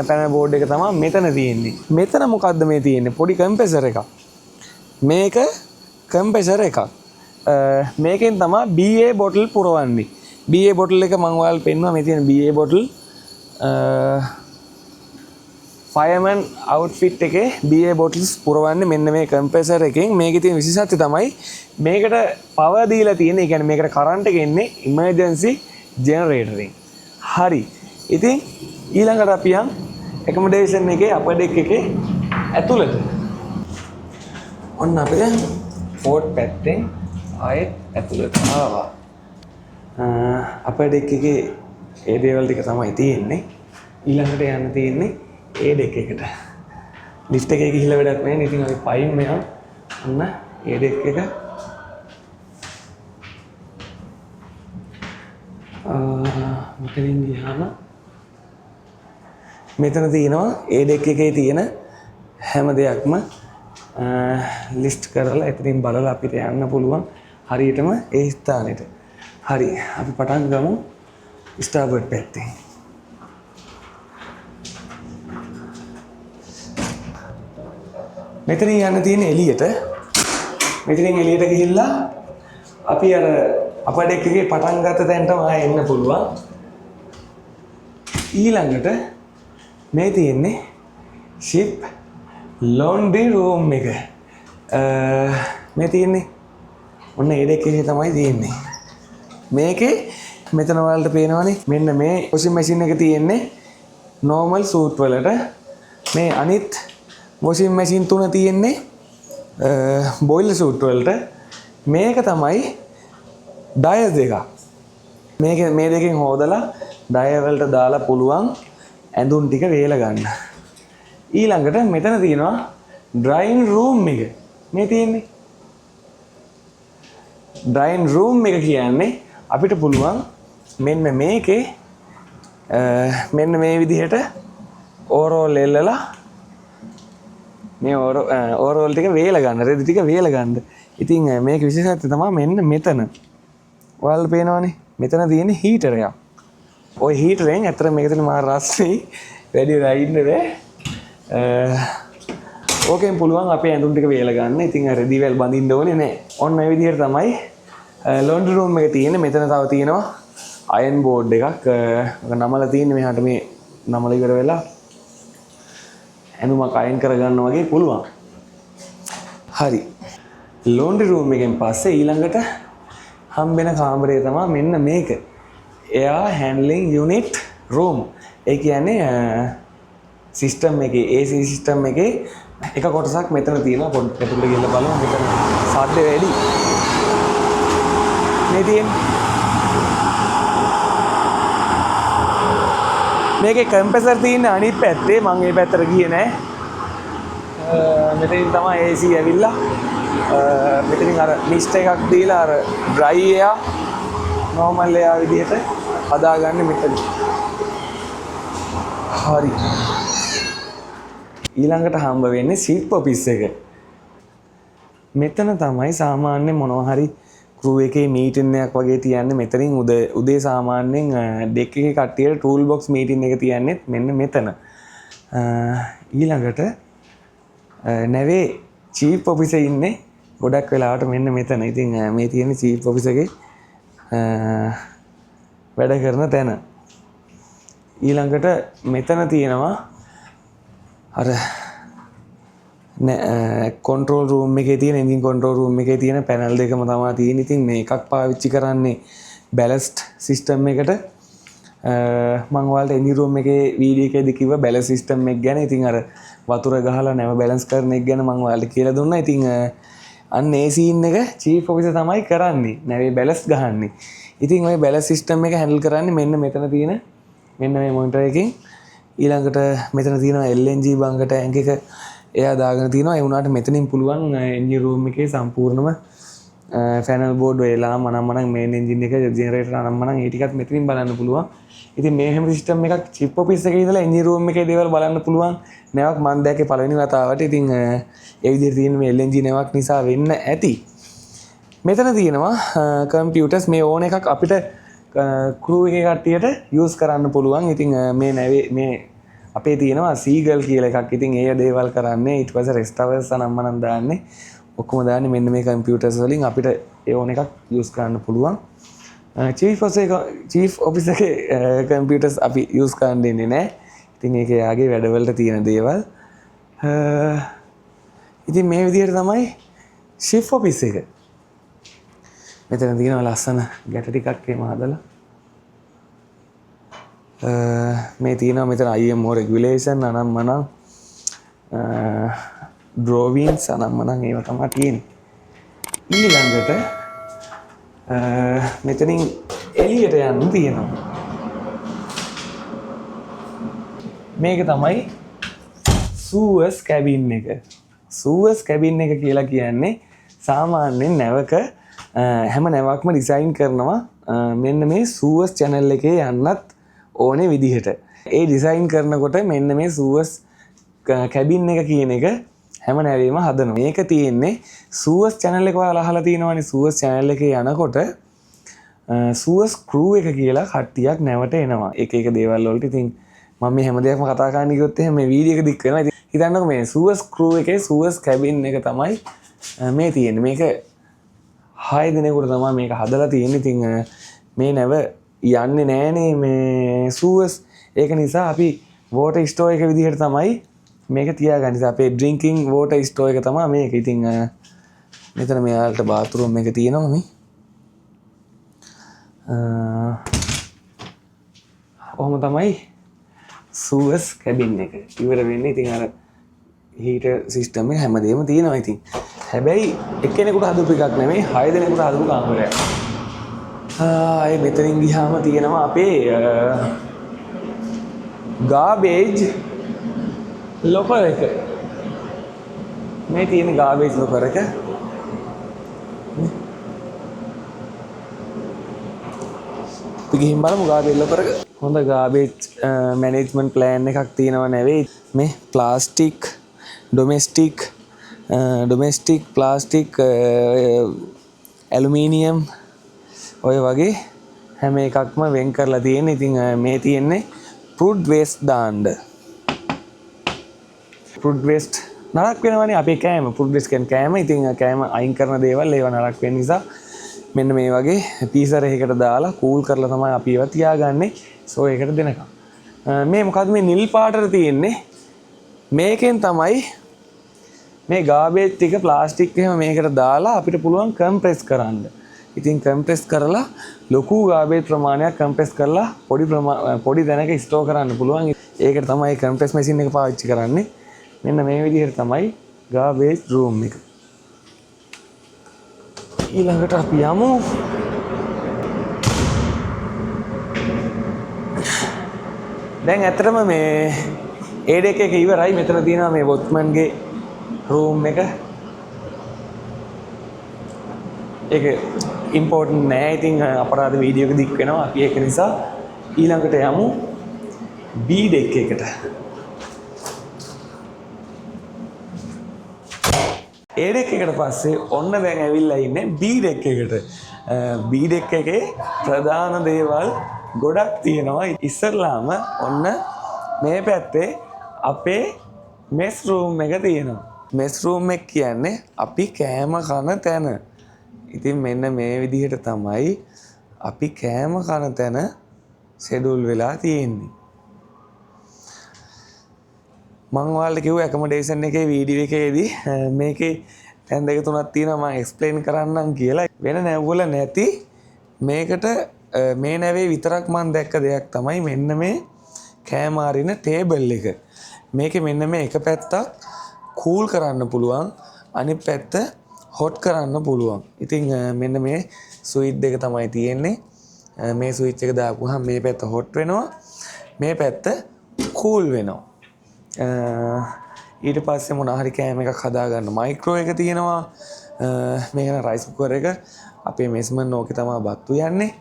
A: පැනල් බෝඩ් එක තමයි මෙතන තියෙන්නේ. මෙතන මොකද්ද මේ තියෙන්නේ? පොඩි කම්ප්‍රෙසර් එකක්. මේක කම්ප්‍රෙසර් එකක්. මේකෙන් තමයි BA bottle පුරවන්නේ. BA bottle එක මං ඔයාලට පෙන්නුවා. මේ තියෙන BA bottle ෆයර්මන් අවුට්ෆිට් එකේ BA bottles පුරවන්නේ මෙන්න මේ කම්ප්‍රෙසර් එකෙන්. මේකේ තියෙන විශේෂත්වය තමයි මේකට පවර් දීලා තියෙන්නේ. ඒ කියන්නේ මේකට කරන්ට් එක එන්නේ ඉමර්ජන්සි ජෙනරේටර් එකෙන්. හරි. ඉතින් ඊළඟට අපි යන් ඇකොමඩේෂන් එකේ අපර් ඩෙක් එකේ ඇතුළට. ඔන්න අපි දැන් පෝට් පැත්තෙන් ආයෙත් ඇතුළට ආවා. අපර් ඩෙක් එකේ ඒ දේවල් ටික තමයි තියෙන්නේ. ඊළඟට යන්න තියෙන්නේ ඒ ඩෙක් එකට. ලිෆ්ට් එකේ ගිහිල්ලා වැඩක් නැහැ නේ. ඉතින් අපි පයින් යන්. ඔන්න ඒ ඩෙක් එක. මෙතනින් ගියාම මෙතන තියෙනවා ඒ ඩෙක් එකේ තියෙන හැම දෙයක්ම ලිස්ට් කරලා එතනින් බලලා අපිට යන්න පුළුවන් හරියටම ඒ ස්ථානෙට. හරි, අපි පටන් ගමු ස්ටාර්බර්ඩ් පැත්තෙන්. මෙතනින් යන්න තියෙන එළියට. මෙතනින් එළියට ගිහිල්ලා අපි අර අපර් ඩෙක් එකේ පටන් ගත්ත තැනටම ආයෙ එන්න පුළුවන්. ඊළඟට මේ තියෙන්නේ ෂිප් ලොන්ඩ්‍රි රූම් එක. මේ තියෙන්නේ ඔන්න ඒ ඩෙක් එකේ තමයි තියෙන්නේ. මේකේ මෙතන ඔයාලට පේනවනේ මෙන්න මේ වොෂින් මැෂින් එක තියෙන්නේ නෝමල් සූට් වලට. මේ අනිත් වොෂින් මැෂින් තුන තියෙන්නේ බොයිලර් සූට් වලට. මේක තමයි ඩයර් දෙකක්. මේ දෙකෙන් හොදලා ඩයර් වලට දාලා පුළුවන් ඇඳුම් ටික වේල ගන්න. ඊළඟට මෙතන තියෙනවා ඩ්‍රයින් රූම් එක. මේ තියෙන්නේ ඩ්‍රයින් රූම් එක කියන්නේ අපිට පුළුවන් මෙන්න මේකේ මෙන්න මේ විදිහට ඕරෝල් එල්ලලා මේ ඕරෝල් ටික වේල ගන්න, රෙදි ටික වේල ගන්න. ඉතින් මේක විශේෂත්වය තමයි මෙන්න මෙතන. ඔයාලට පේනවනේ මෙතන තියෙන හීටර් එකක්. ඔය හීටරෙන් ඇත්තට මේක තියෙන මාර රස්නේ, වැඩි වෙලා ඉන්න බෑ. ඕකෙන් පුළුවන් අපේ ඇඳුම් ටික වේල ගන්න. ඉතින් අර රෙදි වැල් බඳින්න ඕනේ නෑ. ඔන්න ඔය විදිහට තමයි ලොන්ඩ්‍රි රූම් එක තියෙන්නේ. මෙතන තව තියෙනවා අයන් බෝඩ් එකක්. ඔක නමලා තියෙන්නේ මෙහාට, මේ නමලා ඉවර වෙලා ඇඳුමක් අයන් කරගන්න වගේ පුළුවන්. හරි. ලොන්ඩ්‍රි රූම් එකෙන් පස්සේ ඊළඟට හම්බෙන කාමරය තමයි මෙන්න මේක. එයා හැන්ඩ්ලිං යුනිට් රූම්. ඒ කියන්නේ සිස්ටම් එකේ, AC system එකේ එක කොටසක් මෙතන තියෙනවා. පොඩ්ඩක් ඇතුළට ගිහලා බලමු. මෙතන සද්ද වැඩි. මේ තියෙන්නේ. මේකේ කම්ප්‍රෙසර් තියෙන අනිත් පැත්තේ, මං ඒ පැත්තට ගියේ නෑ. මෙතනින් තමයි AC ඇවිල්ලා. මෙතනින් අර මිස්ට් එකක් දීලා අර ඩ්‍රයි එයා, නෝමල් එයා විදිහට හදාගන්නේ මෙතන. හරි. ඊළඟට හම්බ වෙන්නේ ෂිප් ඔෆිස් එක. මෙතන තමයි සාමාන්‍ය මොනවා හරි ක්‍රූ එකේ මීටින් එකක් වගේ තියන්නේ. මෙතනින් උදේ සාමාන්‍යයෙන් ඩෙක් එකේ කට්ටියට ටූල් බොක්ස් මීටින් එක තියන්නේත් මෙන්න මෙතන. ඊළඟට නැවේ චීෆ් ඔෆිසර් ඉන්නේ ගොඩක් වෙලාවට මෙන්න මෙතන. ඉතින් මේ තියෙන චීෆ් ඔෆිසර්ගේ වැඩ කරන තැන. ඊළඟට මෙතන තියෙනවා අර කන්ට්‍රෝල් රූම් එකේ තියෙන, එන්ජින් කන්ට්‍රෝල් රූම් එකේ තියෙන පැනල් දෙකම තමයි තියෙන්නේ. ඉතින් මේ එකක් පාවිච්චි කරන්නේ බැලස්ට් සිස්ටම් එකට. මං ඔයාලට එන්ජින් රූම් එකේ වීඩියෝ එකේදී කිව්වා බැලස් සිස්ටම් එක ගැන. ඉතින් අර වතුර ගහලා නැව බැලන්ස් කරන එක ගැන මං ඔයාලට කියලා දුන්නා. ඉතින් අන්න ඒ සීන් එක චීෆ් ඔෆිසර් තමයි කරන්නේ, නැවේ බැලස් ගහන්නේ. ඉතින් ඔය බැලස් සිස්ටම් එක හැන්ඩල් කරන්නේ මෙන්න මෙතන තියෙන මෙන්න මේ මොනිටර් එකෙන්. ඊළඟට මෙතන තියෙනවා LNG බංග ටැංක් එක එයා දාගෙන තියෙනවා. ඒ වුණාට මෙතනින් පුළුවන් එන්ජින් රූම් එකේ සම්පූර්ණම ෆැනල් බෝඩ් වෙලා මනම් මනම් මේන් එන්ජින් එක ජෙනරේටර් අනම් මනම් ඒ ටිකත් මෙතනින් බලන්න පුළුවන්. ඉතින් මේ හැම සිස්ටම් එකක් චිප් ඔෆිස් එකේ ඉඳලා එන්ජින් රූම් එකේ දේවල් බලන්න පුළුවන් නැවක් මං දැක්කේ පළවෙනි වතාවට. ඉතින් ඒ විදිහට තියෙන මේ LNG නැවක් නිසා වෙන්න ඇති. මෙතන තියෙනවා කම්පියුටර්ස්. මේ ඕන එකක් අපිට ක්‍රූ එකේ කට්ටියට යූස් කරන්න පුළුවන්. ඉතින් මේ නැවේ මේ අපේ තියෙනවා සීගල් කියලා එකක්. ඉතින් ඒ දේවල් කරන්නේ. ඊට පස්සේ රෙස්ට් අවර්ස් අනම් මනම් දාන්නේ. ඔක්කොම දාන්නේ මෙන්න මේ කම්පියුටර්ස් වලින් අපිට ඒ ඕන එකක් යූස් කරන්න පුළුවන්. චීෆ් ඔෆිස් එකේ කම්පියුටර්ස් අපි යූස් කරන්න දෙන්නේ නෑ. ඉතින් ඒක එයාගේ වැඩවලට තියෙන දේවල්. ඉතින් මේ විදිහට තමයි චීෆ් ඔෆිස් එක. මෙතන තියෙනවා ලස්සන ගැට ටිකක් එහෙම හදලා. මේ තියෙනවා මෙතන IMO regulation අනම් මනම් ඩ්‍රෝවින්ස් අනම් මනම් ඒවා තමයි තියෙන්නේ. ඊළඟට මෙතනින් එළියට යන්න තියෙනවා. මේක තමයි සූවර්ස් කැබින් එක. සූවර්ස් කැබින් එක කියලා කියන්නේ සාමාන්‍යයෙන් නැවක හැම නැවක්ම ඩිසයින් කරනවා මෙන්න මේ සූවර්ස් චැනල් එකේ යන්නත් ඕනේ විදිහට. ඒ ඩිසයින් කරනකොට මෙන්න මේ සූවර්ස් කැබින් එක කියන එක හැම නැවෙම හදනවා. මේක තියෙන්නේ සූවර්ස් චැනල් එක ඔයාලා අහලා තියෙනවනේ. සූවර්ස් චැනල් එකේ යනකොට සූවර්ස් ක්‍රූ එක කියලා කට්ටියක් නැවට එනවා. එක එක දේවල් වලට. ඉතින් මම මේ හැම දෙයක්ම කතා කරන්න ගියොත් එහෙනම් මේ වීඩියෝ එක දික් වෙනවා. ඉතින් හිතන්නකෝ මේ සූවර්ස් ක්‍රූ එකේ සූවර්ස් කැබින් එක තමයි මේ තියෙන්නේ. මේක 6 දිනකට තමයි මේක හදලා තියෙන්නේ. ඉතින් මේ නැව යන්නේ නෑනේ මේ සූවර්ස්. ඒක නිසා අපි වෝටර් ස්ටෝර් එක විදිහට තමයි මේක තියාගන්නේ. ඉතින් අපේ ඩ්‍රින්කින් වෝටර් ස්ටෝර් එක තමයි මේක. ඉතින් මෙතන මෙයාලට බාත්රූම් එක තියෙනවා මේ. ඔහොම තමයි සූවර්ස් කැබින් එක ඉවර වෙන්නේ. ඉතින් අර හීටර් සිස්ටම් එක හැමදේම තියෙනවා. ඉතින් හැබැයි එක්කෙනෙකුට හදපු එකක් නෙමෙයි, 6 දෙනෙකුට හදපු කාමරයක්. ආයේ මෙතනින් ගියාම තියෙනවා අපේ ගාබේජ් ලොකර් එක. මේ තියෙන ගාබේජ් ලොකර් එක. අපි ගිහින් බලමු ගාබේජ් ලොකර් එක. හොඳ ගාබේජ් මැනේජ්මන්ට් ප්ලෑන් එකක් තියෙනව නෙවෙයි. මේ ප්ලාස්ටික්, ඩොමෙස්ටික් ප්ලාස්ටික්, ඇලුමිනියම් ඔය වගේ හැම එකක්ම වෙන් කරලා තියෙන්නේ. ඉතින් මේ තියෙන්නේ ෆෘට් වේස්ට් දාන්න. ෆෘට් වේස්ට් නරක වෙනවනේ අපේ කෑම. ෆෘට් වේස්ට් කියන්නේ කෑම. ඉතින් කෑම අයින් කරන දේවල් ඒවා නරක වෙන නිසා මෙන්න මේ වගේ පීසර් එකකට දාලා කූල් කරලා තමයි අපි ඒවා තියාගන්නේ. සෝ ඒකට දෙනකම්. මේ මොකද්ද මේ නිල් පාටට තියෙන්නේ? මේකෙන් තමයි මේ ගාබේජ් ටික ප්ලාස්ටික් එහෙම මේකට දාලා අපිට පුළුවන් කම්ප්‍රෙස් කරන්න. ඉතින් කම්ප්‍රෙස් කරලා ලොකු ගාබේජ් ප්‍රමාණයක් කම්ප්‍රෙස් කරලා පොඩි තැනක ස්ටෝර් කරන්න පුළුවන්. ඒකට තමයි කම්ප්‍රෙස් මැෂින් එක පාවිච්චි කරන්නේ. මෙන්න මේ විදිහට තමයි ගාබේජ් රූම් එක. ඊළඟට අපි යමු දැන් ඇත්තටම මේ ඒ ඩෙක් එක ඉවරයි. මෙතන තියෙනවා මේ වොච්මන්ගේ රූම් එක. ඒක ඉම්පෝටන්ට් නෑ. ඉතින් අපරාධ වීඩියෝ එක දික් වෙනවා. අපි ඒක නිසා ඊළඟට යමු බී ඩෙක් එකට. ඒ ඩෙක් එකට පස්සේ ඔන්න දැන් ඇවිල්ලා ඉන්නේ බී ඩෙක් එකට. බී ඩෙක් එකේ ප්‍රධාන දේවල් ගොඩක් තියෙනවා. ඉස්සරලාම ඔන්න මේ පැත්තේ අපේ මෙස් රූම් එක තියෙනවා. මෙස් රූම් එක කියන්නේ අපි කෑම කන තැන. ඉතින් මෙන්න මේ විදිහට තමයි අපි කෑම කන තැන ෂෙඩියුල් වෙලා තියෙන්නේ. මං ඔයාලට කිව්වා ඇකොමඩේෂන් එකේ වීඩියෝ එකේදී මේකේ තැන් දෙක තුනක් තියෙනවා මං එක්ස්ප්ලেইন කරන්නම් කියලා. වෙන නැව්වල නැති මේකට මේ නැවේ විතරක් මං දැක්ක දෙයක් තමයි මෙන්න මේ කෑම අරින ටේබල් එක. මේකේ මෙන්න මේ එක පැත්තක් කූල් කරන්න පුළුවන්, අනිත් පැත්ත හොට් කරන්න පුළුවන්. ඉතින් මෙන්න මේ ස්විච් දෙක තමයි තියෙන්නේ. මේ ස්විච් එක දාපුවාම මේ පැත්ත හොට් වෙනවා, මේ පැත්ත කූල් වෙනවා. ඊට පස්සේ මොන හරි කෑම එකක් හදාගන්න මයික්‍රෝ එක තියෙනවා. මේක නම් රයිස් කුකර් එක. අපේ මෙස්මන් ඕකේ තමයි බත් උයන්නේ.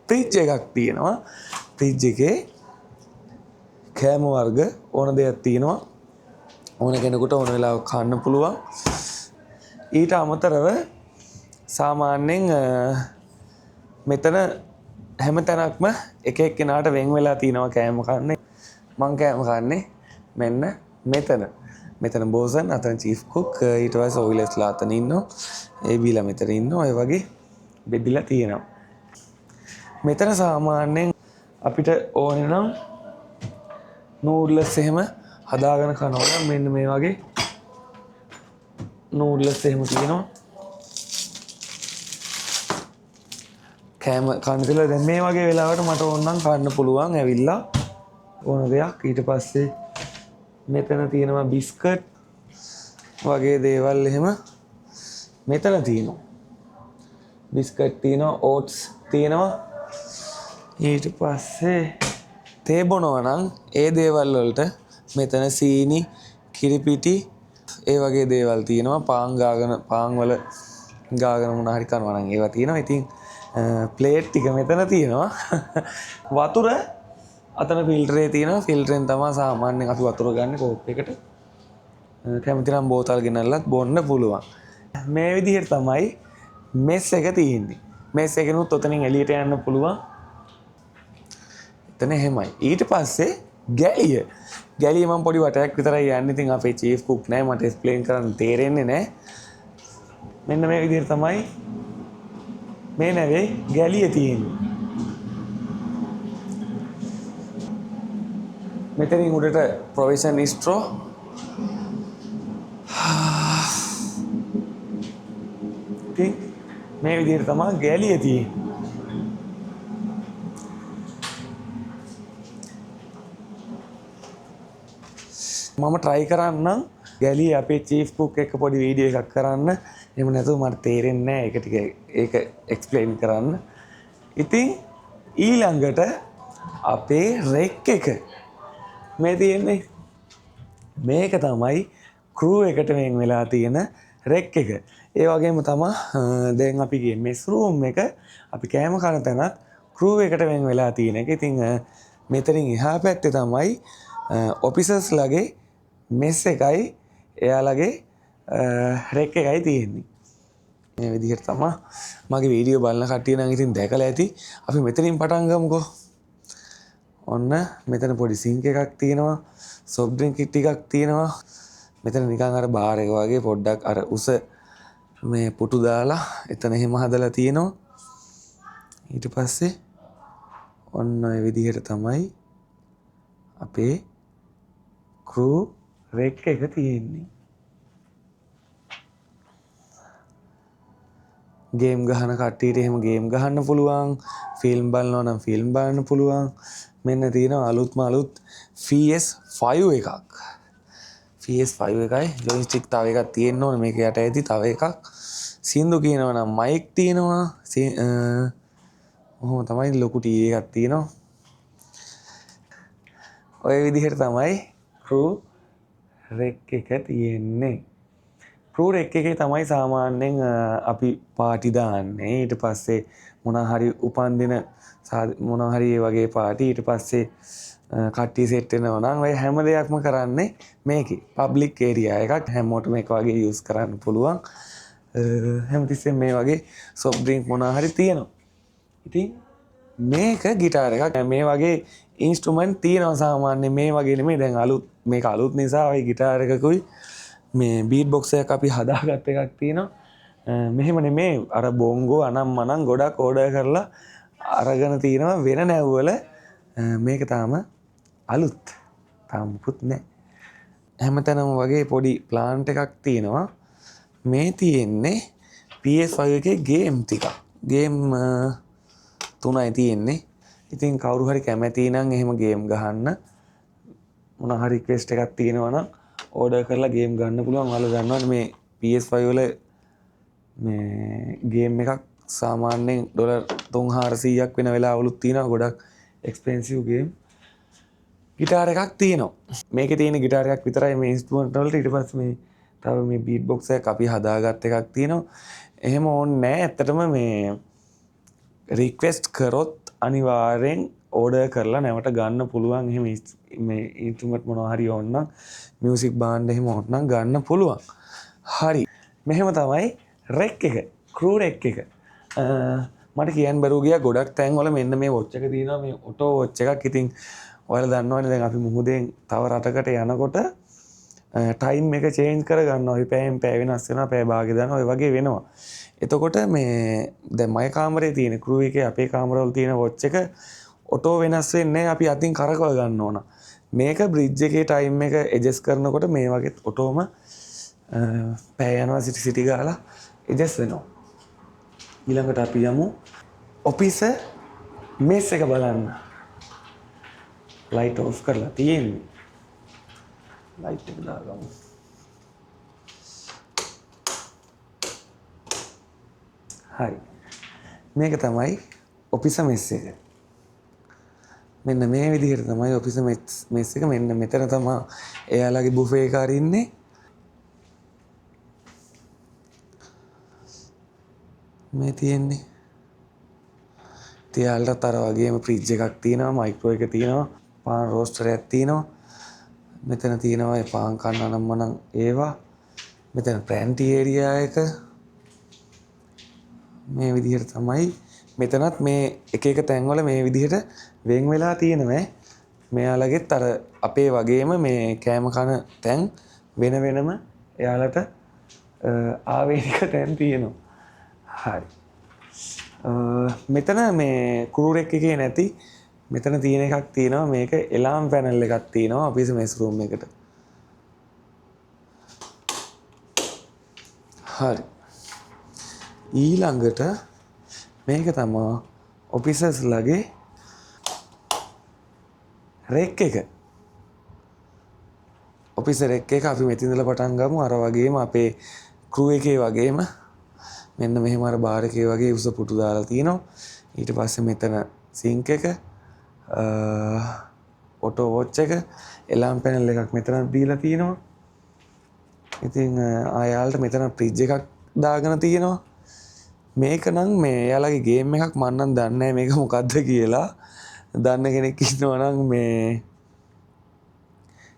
A: ෆ්‍රිජ් එකක් තියෙනවා. ෆ්‍රිජ් එකේ කෑම වර්ග ඕන දෙයක් තියෙනවා. ඕන කෙනෙකුට ඕන වෙලාවක කන්න පුළුවන්. ඊට අමතරව සාමාන්‍යයෙන් මෙතන හැම තැනක්ම එක එක්කෙනාට වෙන් වෙලා තියෙනවා කෑම කන්න. මං කෑම කන්නේ මෙන්න මෙතන. මෙතන බෝසන්, අතන චීෆ් කුක්, ඊට පස්සේ ඔයිලස්ලා අතන ඉන්නවා. ඒ බීලා මෙතන ඉන්නවා. ඔය වගේ බෙදිලා තියෙනවා. මෙතන සාමාන්‍යයෙන් අපිට ඕනේ නම් නූඩ්ලස් එහෙම හදාගෙන කනවා නම් මෙන්න මේ වගේ නූඩ්ලස් එහෙම තියෙනවා. කෑම කන්න කියලා දැන් මේ වගේ වෙලාවට මට ඕන නම් කන්න පුළුවන් ඇවිල්ලා ඕන දෙයක්. ඊට පස්සේ මෙතන තියෙනවා බිස්කට් වගේ දේවල් එහෙම මෙතන තියෙනවා. බිස්කට් තියෙනවා, ඕට්ස් තියෙනවා. ඊට පස්සේ තේ බොනවා නම් ඒ දේවල් වලට මෙතන සීනි, කිරිපිටි ඒ වගේ දේවල් තියෙනවා. පාන් ගාගෙන, පාන් වල ගාගෙන මොන හරි කනවා නම් ඒවා තියෙනවා. ඉතින් ප්ලේට් ටික මෙතන තියෙනවා. වතුර අතන ෆිල්ටරේ තියෙනවා. ෆිල්ටරෙන් තමයි සාමාන්‍යයෙන් අපි වතුර ගන්න කෝප් එකට. කැමති නම් බෝතල් ගෙනල්ලත් බොන්න පුළුවන්. මේ විදිහට තමයි මෙස් එක තියෙන්නේ. මෙස් එකෙනුත් ඔතනින් එළියට යන්න පුළුවන්. එතන එහෙමයි. ඊට පස්සේ ගැලිය. ගැලිය මම පොඩි වටයක් විතරයි යන්නේ. ඉතින් අපේ චීෆ් කුක් නෑ, මට එක්ස්ප්ලেইন කරන්න තේරෙන්නේ නෑ. මෙන්න මේ විදිහට තමයි මේ නැවේ ගැලිය තියෙන්නේ. මෙතනින් උඩට ප්‍රොවිෂන් ස්ටෝර්. ඉතින් මේ විදිහට තමයි ගැලිය තියෙන්නේ. මම try කරන්නම් ගැලිය අපේ චීෆ් කුක් එක්ක පොඩි වීඩියෝ එකක් කරන්න. එහෙම නැතුව මට තේරෙන්නේ නෑ ඒක ටික ඒක එක්ස්ප්ලেইন කරන්න. ඉතින් ඊළඟට අපේ රෙක් එක මේ තියෙන්නේ. මේක තමයි ක්‍රූ එකට වෙන් වෙලා තියෙන රෙක් එක. ඒ වගේම තමා දැන් අපි ගියේ මෙස් රූම් එක අපි කෑම කන තැනත් ක්‍රූ එකට වෙන් වෙලා තියෙන එක. ඉතින් මෙතනින් එහා පැත්තේ තමයි ඔෆිසර්ස් ලගේ මෙස් එකයි එයාලගේ රෙක් එකයි තියෙන්නේ. මේ විදිහට තමයි මගේ වීඩියෝ බලන කට්ටිය නම් ඉතින් දැකලා ඇති. අපි මෙතනින් පටන් ගමුකෝ. ඔන්න මෙතන පොඩි සිංක් එකක් තියෙනවා, සොෆ්ට් ඩ්‍රින්ක් ටිකක් තියෙනවා. මෙතන නිකන් අර බාර් එක වගේ පොඩ්ඩක් අර උස මේ පුටු දාලා එතන එහෙම හදලා තියෙනවා. ඊට පස්සේ ඔන්න ඔය විදිහට තමයි අපේ ක්‍රූ රෙක් එක තියෙන්නේ. ගේම් ගහන කට්ටියට එහෙම ගේම් ගහන්න පුළුවන්, ෆිල්ම් බලනවා නම් ෆිල්ම් බලන්න පුළුවන්. මෙන්න තියෙනවා අලුත්ම අලුත් PS5 එකක්. PS5 එකයි ජොයිස්ටික් තව එකක් තියෙන්න ඕනේ, මේක යට ඇති තව එකක්. සින්දු කියනවා නම් මයික් තියෙනවා. ඔහොම තමයි ලොකු ටීවී එකක් තියෙනවා. ඔය විදිහට තමයි ක්‍රූ රෙක් එක තියෙන්නේ. ක්‍රූ රෙක් එකේ තමයි සාමාන්‍යයෙන් අපි පාටි දාන්නේ. ඊට පස්සේ මොනා හරි උපන්දින මොනා හරි ඒ වගේ පාටි, ඊට පස්සේ කට්ටිය සෙට් වෙනවා නම් ඔය හැම දෙයක්ම කරන්නේ මේකේ. පබ්ලික් ඒරියා එකක්, හැමෝටම එක වගේ යූස් කරන්න පුළුවන්. හැමතිස්සෙම මේ වගේ සොෆ්ට් ඩ්‍රින්ක් මොනා හරි තියෙනවා. ඉතින් මේක ගිටාර් එකක්. මේ වගේ ඉන්ස්ට්‍රුමන්ට් තියෙනවා සාමාන්‍යයෙන්, මේ වගේ නෙමෙයි. දැන් මේක අලුත් නිසා ඔය ගිටාර් එකකුයි මේ බීට් බොක්ස් එකක් අපි හදාගත්ත එකක් තියෙනවා. මෙහෙම නෙමෙයි, අර බොංගෝ අනම් මනම් ගොඩක් ඕඩර් කරලා අරගෙන තියෙනවා වෙන නැව්වල. මේක තාම අලුත්, තාම මුකුත් නෑ. හැමතැනම වගේ පොඩි ප්ලාන්ට් එකක් තියෙනවා. මේ තියෙන්නේ PS5 එකේ ගේම් ටිකක්. ගේම් තුනයි තියෙන්නේ. ඉතින් කවුරු හරි කැමැති නම් එහෙම ගේම් ගහන්න මොන හරි රික්වෙස්ට් එකක් තියෙනවා නම් ඕඩර් කරලා ගේම් ගන්න පුළුවන්. ඔයාලා දන්නවනේ මේ PS5 වල මේ ගේම් එකක් සාමාන්‍යයෙන් ඩොලර් තුන් හාරසීයක් වෙන වෙලාවලුත් තියෙනවා. ගොඩක් එක්ස්පෙන්සිව් ගේම්. ගිටාර් එකක් තියෙනවා. මේකේ තියෙන ගිටාර් එකක් විතරයි මේ ඉන්ස්ට්‍රුමන්ට් වලට. ඊට පස්සේ මේ තව මේ බීට් බොක්ස් එකක් අපි හදාගත්ත එකක් තියෙනවා. එහෙම ඕනේ නෑ. ඇත්තටම මේ රික්වෙස්ට් කරොත් අනිවාර්යෙන් ඕඩර් කරලා නැවට ගන්න පුළුවන්. එහෙම මේ ඉන්ස්ට්‍රුමන්ට් මොනවා හරි ඕන නම්, මියුසික් බාණ්ඩ එහෙම ඕන නම් ගන්න පුළුවන්. හරි. මෙහෙම තමයි රෙක් එක, ක්‍රූ රෙක් එක. මට කියන්න බැරුව ගියා ගොඩක් තැන්වල මෙන්න මේ වොච් එක තියෙනවා, මේ ඔටෝ වොච් එකක්. ඉතින් ඔයාලා දන්නවනේ දැන් අපි මුහුදෙන් තව රටකට යනකොට ටයිම් එක චේන්ජ් කරගන්නවා. අපි පැයෙන් පැය වෙනස් වෙනවා, පැය භාගෙ දානවා, ඔය වගේ වෙනවා. එතකොට මේ දැන් මගේ කාමරේ තියෙන ක්‍රූ එකේ අපේ කාමරවල තියෙන වොච් එක ඔටෝ වෙනස් වෙන්නේ නැහැ, අපි අතින් කරකව ගන්න ඕන. මේක බ්‍රිජ් එකේ ටයිම් එක ඇඩ්ජස්ට් කරනකොට මේ වගේත් ඔටෝම පැය යනවා සිටි සිටි ගාලා ඇඩ්ජස්ට් වෙනවා. ඊළඟට අපි යමු ඔෆිස් මෙස් එක බලන්න. ලයිට් ඔෆ් කරලා තියෙන්නේ. ලයිට් එක දාගමු. හරි. මේක තමයි ඔෆිස් මෙස් එක. මෙන්න මේ විදිහට තමයි ඔෆිස් මෙස් එක. මෙන්න මෙතන තමයි එයාලගේ බුෆේ එක අරින්නේ. මේ තියෙන්නේ. ඉතින් එයාලටත් අර වගේම ෆ්‍රිජ් එකක් තියෙනවා, මයික්‍රෝ එක තියෙනවා, පාන් රෝස්ටර් එකක් තියෙනවා. මෙතන තියෙනවා ඒ පාන් කන්න නම් මනම් ඒවා. මෙතන පැන්ටි ඒරියා එක. මේ විදිහට තමයි මෙතනත් මේ එක එක තැන්වල මේ විදිහට වෙන් වෙලා තියෙනවා. මෙයාලගෙත් අර අපේ වගේම මේ කෑම කන තැන් වෙන වෙනම එයාලට ආවේනික තැන් තියෙනවා. හරි. මෙතන මේ ක්‍රූ රෙක් එකේ නැති මෙතන තියෙන එකක් තියෙනවා. මේක එලාම් පැනල් එකක් තියෙනවා ඔෆිස් මෙස් රූම් එකට. හරි. ඊළඟට මේක තමා ඔෆිසර්ස්ලාගේ රෙක් එක. ඔෆිස් රෙක් එක අපි මෙතන ඉඳලා පටන් ගමු. අර වගේම අපේ ක්‍රූ එකේ වගේම මෙන්න මෙහෙම අර බාර් එකේ වගේ උස පුටු දාලා තිනවා. ඊට පස්සේ මෙතන සිංක් එක, ඔටෝ වොච් එක, එලාම් පැනල් එකක් මෙතනත් දීලා තිනවා. ඉතින් ආයාලට මෙතන ෆ්‍රිජ් එකක් දාගෙන තියෙනවා. මේක නම් මේ එයාලගේ ගේම් එකක් මං නම් දන්නේ නෑ මේක මොකද්ද කියලා. දන්න කෙනෙක් ඉන්නවා නම් මේ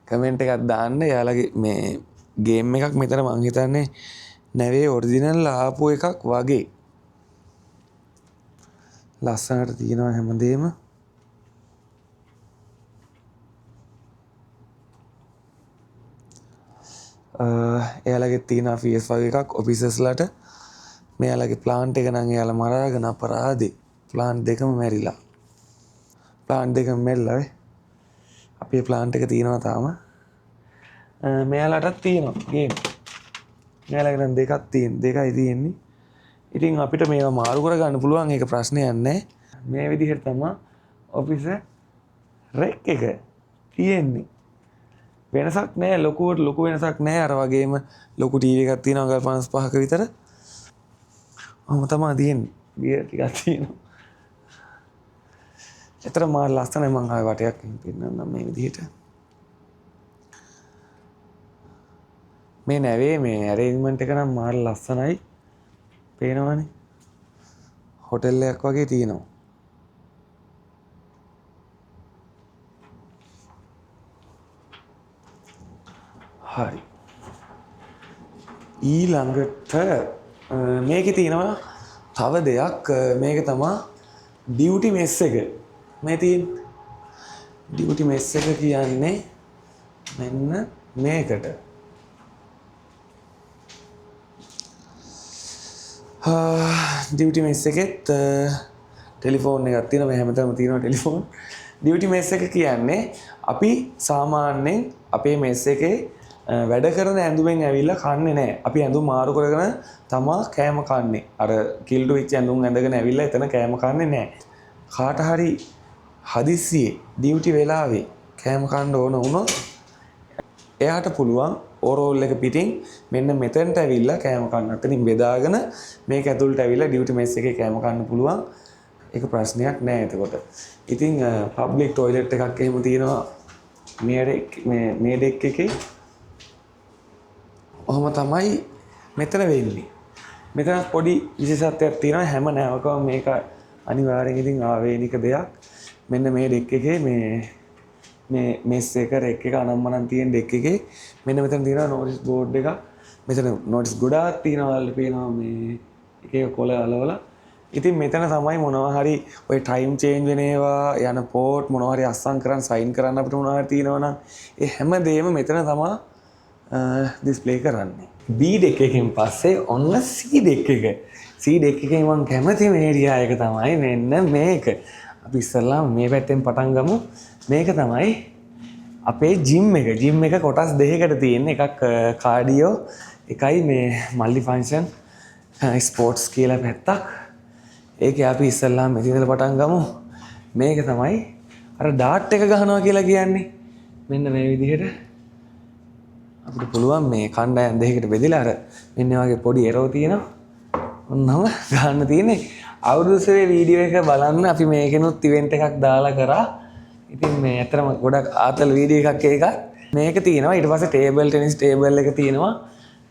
A: කමෙන්ට් එකක් දාන්න. එයාලගේ මේ ගේම් එකක් මෙතන මං හිතන්නේ නැවේ ඔරිජිනල් ආපු එකක් වගේ. ලස්සනට තියෙනවා හැමදේම. එයාලගේ තියෙන ෆීස් වගේ එකක් ඔෆිසර්ස්ලාට. මෙයාලගේ ප්ලාන්ට් එක නම් එයාලා මරාගෙන අපරාධේ. ප්ලාන්ට් දෙකම මැරිලා. ප්ලාන්ට් දෙකම මැරිලා වේ. අපේ ප්ලාන්ට් එක තියෙනවා තාම. මෙයාලටත් තියෙනවා ගේම්. මෙයාලගේ නම් දෙකක් තියෙන, දෙකයි තියෙන්නේ. ඉතින් අපිට මේවා මාරු කරගන්න පුළුවන්, ඒක ප්‍රශ්නයක් නෑ. මේ විදිහට තමයි ඔෆිසර් රෙක් එක තියෙන්නේ. වෙනසක් නෑ, ලොකුවට ලොකු වෙනසක් නෑ. අර වගේම ලොකු ටීවී එකක් තියෙනවා අඟල් 55ක විතර. ඔහොම තමයි තියෙන්නේ. බියර් ටිකක් තියෙනවා. ඇත්තට මාර ලස්සනයි. මං ආයෙ වටයක් එහෙම පෙන්නන්නම් මේ විදිහට. මේ නැවේ මේ ඇරේන්ජ්මන්ට් එක නම් මාර ලස්සනයි. පේනවනේ. හොටෙල් එකක් වගේ තියෙනවා. හරි. ඊළඟට මේකේ තියෙනවා තව දෙයක්. මේක තමා ඩියුටි මෙස් එක. මේ තියෙන ඩියුටි මෙස් එක කියන්නේ මෙන්න මේකට. ඩියුටි මෙස් එකෙත් ටෙලිෆෝන් එකක් තියෙනවා. මේ හැමතැනම තියෙනවා ටෙලිෆෝන්. ඩියුටි මෙස් එක කියන්නේ අපි සාමාන්‍යයෙන් අපේ මෙස් එකේ වැඩ කරන ඇඳුමෙන් ඇවිල්ලා කන්නේ නෑ. අපි ඇඳුම් මාරු කරගෙන තමා කෑම කන්නේ. අර කිල්ටු වෙච්ච ඇඳුම් ඇඳගෙන ඇවිල්ලා එතන කෑම කන්නේ නෑ. කාට හරි හදිස්සියේ ඩියුටි වෙලාවේ කෑම කන්න ඕන වුණොත් එයාට පුළුවන් ඕරෝල් එක පිටින් මෙන්න මෙතනට ඇවිල්ලා කෑම කන්න. අතනින් බෙදාගෙන මේක ඇතුළට ඇවිල්ලා ඩියුටි මෙස් එකේ කෑම කන්න පුළුවන්. ඒක ප්‍රශ්නයක් නෑ එතකොට. ඉතින් පබ්ලික් ටොයිලට් එකක් එහෙම තියෙනවා මේ ඩෙක් එකේ. ඔහොම තමයි මෙතන වෙන්නේ. මෙතන පොඩි විශේෂත්වයක් තියෙනවා. හැම නැවකම මේක අනිවාර්යෙන් ඉතින් ආවේනික දෙයක්. මෙන්න මේ ඩෙක් එකේ මේ මෙස් එක රෙක් එක අනම්මනම් තියෙන ඩෙක් එකේ මෙන්න මෙතන තියෙනවා නෝටිස් බෝඩ් එකක්. මෙතන නෝටිස් ගොඩාක් තියෙනවා. ඔයාලට පේනවා මේ එක එක කොළ අලවලා. ඉතින් මෙතන තමයි මොනවා හරි ඔය ටයිම් චේන්ජ් වෙන ඒවා යන පෝට් මොනවා හරි අස්සම් කරන් සයින් කරන්න අපිට මොනවා හරි තියෙනවා නම් ඒ හැම දෙයක්ම මෙතන තමා ඩිස්ප්ලේ කරන්නේ. B deck එකෙන් පස්සේ ඔන්න C deck එක. C deck එකෙන් මං කැමතිම ඒරියා එක තමයි මෙන්න මේක. අපි ඉස්සෙල්ලාම මේ පැත්තෙන් පටන් ගමු. මේක තමයි අපේ ජිම් එක. ජිම් එක කොටස් දෙකකට තියෙන. එකක් කාඩියෝ එකයි මේ මල්ටි ෆන්ක්ෂන් ස්පෝර්ට්ස් කියලා පැත්තක්. ඒකේ අපි ඉස්සෙල්ලාම මෙතන ඉඳලා පටන් ගමු. මේක තමයි අර ඩාට් එක ගහනවා කියලා කියන්නේ. මෙන්න මේ විදිහට අපිට පුළුවන් මේ කණ්ඩායම් දෙකකට බෙදලා අර මෙන්න මේ වගේ පොඩි එරෝ තියෙනවා. ඔන්නම ගන්න තියෙන්නේ. අවුරුදු සුවේ වීඩියෝ එක බලන්න අපි මේකෙනුත් ඉවෙන්ට් එකක් දාලා කරා. ඉතින් මේ ඇත්තටම ගොඩක් ආතල් වීඩියෝ එකක් ඒකත්. මේක තියෙනවා. ඊට පස්සේ ටේබල් ටෙනිස් ටේබල් එක තියෙනවා.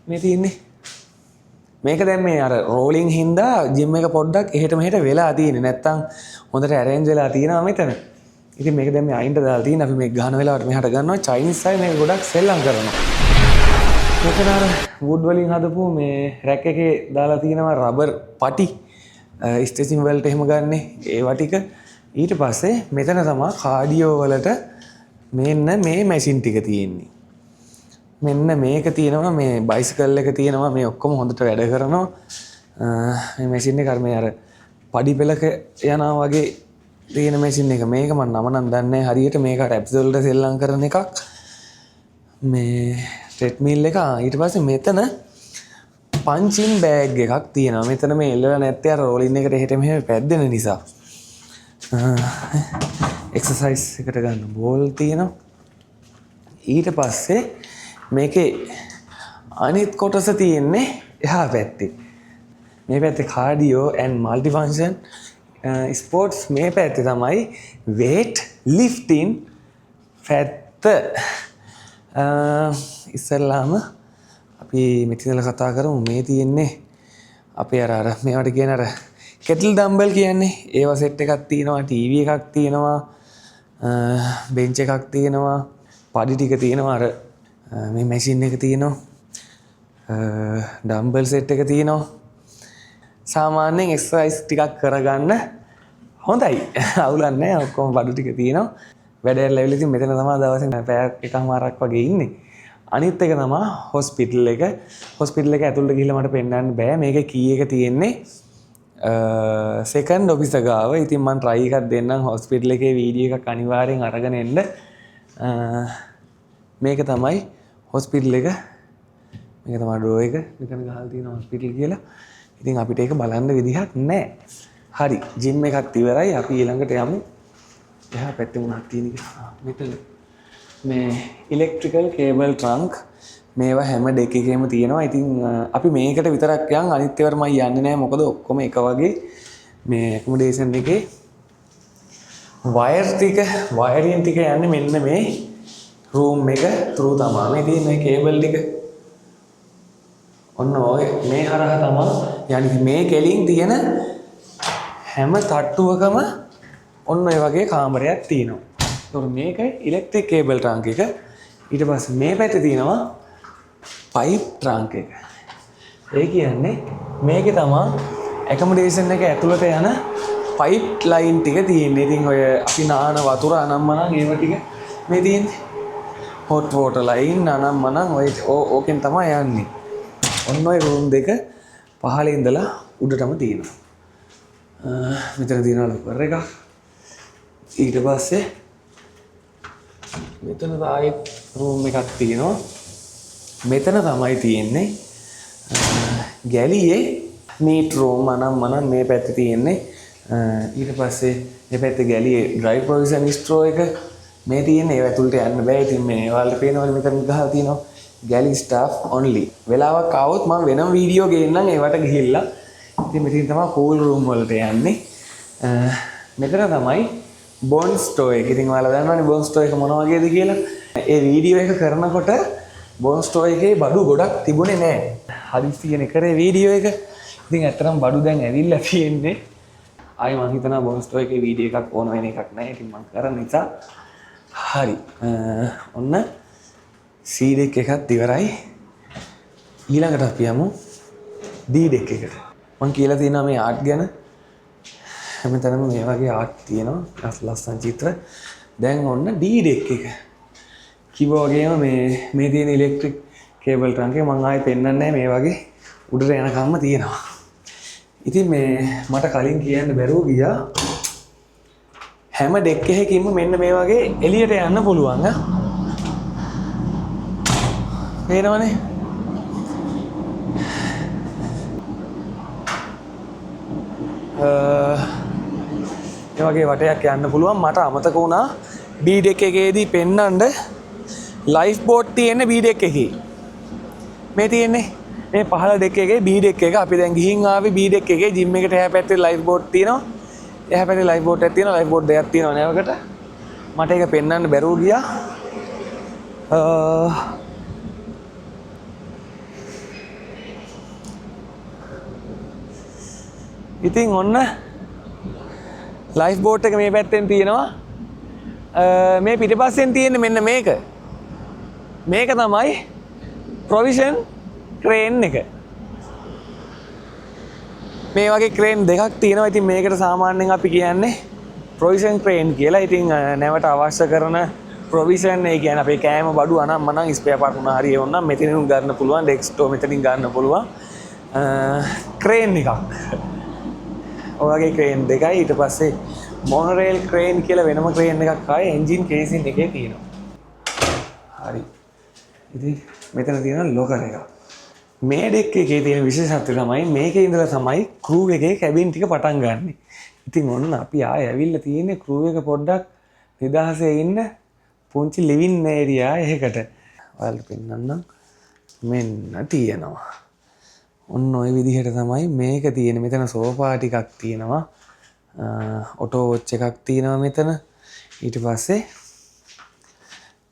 A: මේ තියෙන්නේ. මේක දැන් මේ අර රෝලින් හින්දා ජිම් එක පොඩ්ඩක් එහෙට මෙහෙට වෙලා තියෙන්නේ. නැත්තම් හොඳට ඇරේන්ජ් වෙලා තියෙනවා මෙතන. ඉතින් මේක දැන් මේ අයින්ට දාලා තියෙන. අපි මේක ගහන වෙලාවට මෙහාට ගන්නවා. චයිනීස් අය මේක ගොඩක් සෙල්ලම් කරනවා. මෙතන අර වුඩ් වලින් හදපු මේ රැක් එකේ දාලා තියෙනවා රබර් පටි. ස්ට්‍රෙචින් වලට එහෙම ගන්නෙ ඒවා ටික. ඊට පස්සේ මෙතන තමා කාඩියෝ වලට මෙන්න මේ මැෂින් ටික තියෙන්නේ. මෙන්න මේක තියෙනවා, මේ බයිසිකල් එක තියෙනවා, මේ ඔක්කොම හොඳට වැඩ කරනවා. මේ මැෂින් එක අර මේ අර පඩි පෙළක යනවා වගේ තියෙන මැෂින් එක. මේක මං නම නම් දන්නේ නැහැ හරියට. මේක අර ඇප්ස් වලට සෙල්ලම් කරන එකක්. මේ ට්‍රෙඩ්මිල් එක. ඊට පස්සේ මෙතන පංචින් බෑග් එකක් තියෙනවා. මෙතන මේ එල්ලලා නැත්තේ අර රෝලින් එකට එහෙට මෙහෙම පැද්දෙන නිසා. එක්සර්සයිස් එකට ගන්න බෝල් තියෙනවා. ඊට පස්සේ මේකේ අනිත් කොටස තියෙන්නේ එහා පැත්තේ. මේ පැත්තේ cardio and multi function sports. මේ පැත්තේ තමයි වේට් ලිෆ්ටින් පැත්ත. ඉස්සෙල්ලාම අපි මෙතන ඉඳලා කතා කරමු. මේ තියෙන්නේ අපේ අර මේවට කියන අර කෙටල් ඩම්බල් කියන්නේ ඒවා සෙට් එකක් තියෙනවා, ටීවී එකක් තියෙනවා, බෙන්ච් එකක් තියෙනවා, පඩි ටික තියෙනවා, අර මේ මැෂින් එක තියෙනවා. ඩම්බල් සෙට් එක තියෙනවා. සාමාන්‍යයෙන් එක්සර්සයිස් ටිකක් කරගන්න හොඳයි. අවුලක් නෑ. ඔක්කොම බඩු ටික තියෙනවා. වැඩ ඇරලා ඇවිල්ලා ඉතින් මෙතන තමයි දවසේ පැයක් එකමාරක් වගේ ඉන්නේ. අනිත් එක තමයි හොස්පිටල් එක. හොස්පිටල් එක ඇතුළට ගිහිල්ලා මට පෙන්වන්න බෑ. මේකේ කී එක තියෙන්නේ සෙකන්ඩ් ඔෆිසර් ගාව. ඉතින් මං ට්‍රයි එකක් දෙන්නම් හොස්පිටල් එකේ වීඩියෝ එකක් අනිවාර්යෙන් අරගෙන එන්න. මේක තමයි හොස්පිටල් එක. මේක තමයි ඩෝ එක. මෙතන ගහලා තියෙන හොස්පිටල් කියලා. ඉතින් අපිට ඒක බලන්න විදිහක් නෑ. හරි, ජිම් එකත් ඉවරයි. අපි ඊළඟට යමු. එහා පැත්තේ මොනවද තියෙන්නේ කියලා. මෙතන මේ ඉලෙක්ට්‍රිකල් කේබල් ට්‍රංක් මේවා හැම ඩෙක් එකේම තියෙනවා. ඉතින් අපි මේකට විතරක් යන්, අනිත් ඒවාට මම යන්නේ නෑ. මොකද ඔක්කොම එක වගේ මේ ඇකොමඩේෂන් එකේ වයර් ටික, වයරින් ටික යන්නේ මෙන්න මේ රූම් එක ත්‍රූ තමා. මේ තියෙන මේ කේබල් ටික ඔන්න ඔය මේ හරහා තමා යන්නේ. ඉතින් මේ කෙලින් තියෙන හැම තට්ටුවකම ඔන්න ඔය වගේ කාමරයක් තියෙනවා. ඒතකොට මේක ඉලෙක්ට්‍රික් කේබල් ට්‍රංක් එක. ඊට පස්සේ මේ පැත්තේ තියෙනවා පයිප් ට්‍රංක් එක. ඒ කියන්නේ මේකේ තමා ඇකොමඩේෂන් එක ඇතුළට යන පයිප් ලයින් ටික තියෙන්නේ. ඉතින් ඔය අපි නාන වතුර අනම්මනම් ඒව ටික මේ තියෙන්නේ. හොට් වෝටර් ලයින් අනම්මනම් ඔය ඕකෙන් තමයි යන්නේ. ඔන්න ඔය රූම් දෙක පහළ ඉඳලා උඩටම තියෙනවා. මෙතන තියෙනවා ලොකර් එකක්. ඊට පස්සේ මෙතන ආයෙත් රූම් එකක් තියෙනවා. මෙතන තමයි තියෙන්නේ ගැලියේ නීට් රූම් අනම්මනම් මේ පැත්තේ තියෙන්නේ. ඊට පස්සේ මේ පැත්තේ ගැලියේ ඩ්‍රයි ප්‍රොවිෂන් ස්ටෝර් එක මේ තියෙන්නේ. ඒව ඇතුළට යන්න බෑ. ඉතින් මේ ඔයාලට පේනවනේ මෙතන ගහලා තියෙනවා ගැලි ස්ටාෆ් ඔන්ලි. වෙලාවක් ආවොත් මම වෙනම වීඩියෝ ගේන්නම් ඒවට ගිහිල්ලා. ඉතින් මෙතන තමයි කූල් රූම් වලට යන්නේ. මෙතන තමයි බොන් ස්ටෝර් එක. ඉතින් ඔයාලා දන්නවනේ බොන් ස්ටෝර් එක මොන වගේද කියලා. ඒ වීඩියෝ එක කරනකොට බොන් ස්ටෝර් එකේ බඩු ගොඩක් තිබුණේ නෑ. හදිස්සියනේ කරේ වීඩියෝ එක. ඉතින් ඇත්තටම බඩු දැන් ඇවිල්ලා තියෙන්නේ. ආයෙ මං හිතනවා බොන් ස්ටෝර් එකේ වීඩියෝ එකක් ඕන වෙන එකක් නෑ. ඉතින් මං කරන නිසා හරි. ඔන්න C deck එකත් ඉවරයි. ඊළඟට අපි යමු D deck එකට. මං කියලා තියෙනවා මේ ආර්ට් ගැන. හැමතැනම මේ වගේ ආර්ට් තියෙනවා. ලස්සන චිත්‍ර. දැන් ඔන්න D deck එක. කිව්වා වගේම මේ තියෙන ඉලෙක්ට්‍රික් කේබල් ට්‍රංක් එක මං ආයෙ පෙන්නන්නේ නෑ. මේ වගේ උඩට යනකම්ම තියෙනවා. ඉතින් මේ මට කලින් කියන්න බැරුව ගියා. හැම ඩෙක් එකකින්ම මෙන්න මේ වගේ එළියට යන්න පුළුවන් ඈ. පේනවනේ. ඒ වගේ වටයක් යන්න පුළුවන්. මට අමතක වුණා B deck එකේදී පෙන්නන්න ලයිෆ් බෝට් තියෙන්නේ B deck එකේ. මේ තියෙන්නේ මේ පහළ ඩෙක් එකේ B deck එක. අපි දැන් ගිහින් ආවේ B deck එකේ. ජිම් එකට එහා පැත්තේ ලයිෆ් බෝට් තියෙනවා. එහා පැත්තේ ලයිෆ් බෝට් එකක් තියෙනවා. ලයිෆ් බෝට් දෙකක් තියෙනවා නැවකට. මට ඒක පෙන්නන්න බැරුව ගියා. ඉතින් ඔන්න ලයිෆ් බෝට් එක මේ පැත්තෙන් තියෙනවා. මේ පිටිපස්සෙන් තියෙන්නේ මෙන්න මේක. මේක තමයි ප්‍රොවිෂන් ක්‍රේන් එක. මේ වගේ ක්‍රේන් දෙකක් තියෙනවා. ඉතින් මේකට සාමාන්‍යයෙන් අපි කියන්නේ ප්‍රොවිෂන් ක්‍රේන් කියලා. ඉතින් නැවට අවශ්‍ය කරන ප්‍රොවිෂන්, ඒ කියන්නේ අපේ කෑම බඩු අනම් මනම් ස්පෙයාර් පාර්ට් මොනවා හරි ඕන නම් මෙතනින් ගන්න පුළුවන්. ඩෙක් ස්ටෝර් මෙතනින් ගන්න පුළුවන්. ක්‍රේන් එකක්. ඔය වගේ ක්‍රේන් දෙකයි. ඊට පස්සේ මොනරේල් ක්‍රේන් කියලා වෙනම ක්‍රේන් එකක් ආයේ එන්ජින් කේසින් එකේ තියෙනවා. හරි. ඉතින් මෙතන තියෙන ලොකර් එක. මේ ඩෙක් එකේ තියෙන විශේෂත්වය තමයි මේකේ ඉඳලා තමයි ක්‍රූ එකේ කැබින් ටික පටන් ගන්නෙ. ඉතින් ඔන්න අපි ආයෙ ඇවිල්ලා තියෙන්නේ ක්‍රූ එක පොඩ්ඩක් නිදහසේ ඉන්න පුංචි ලිවින් ඒරියා එකකට. ඔයාලට පෙන්නන්නම්. මෙන්න තියෙනවා. ඔන්න ඔය විදිහට තමයි මේක තියෙන්නේ. මෙතන සෝෆා ටිකක් තියෙනවා. ඔටෝ වොච් එකක් තියෙනවා මෙතන. ඊට පස්සේ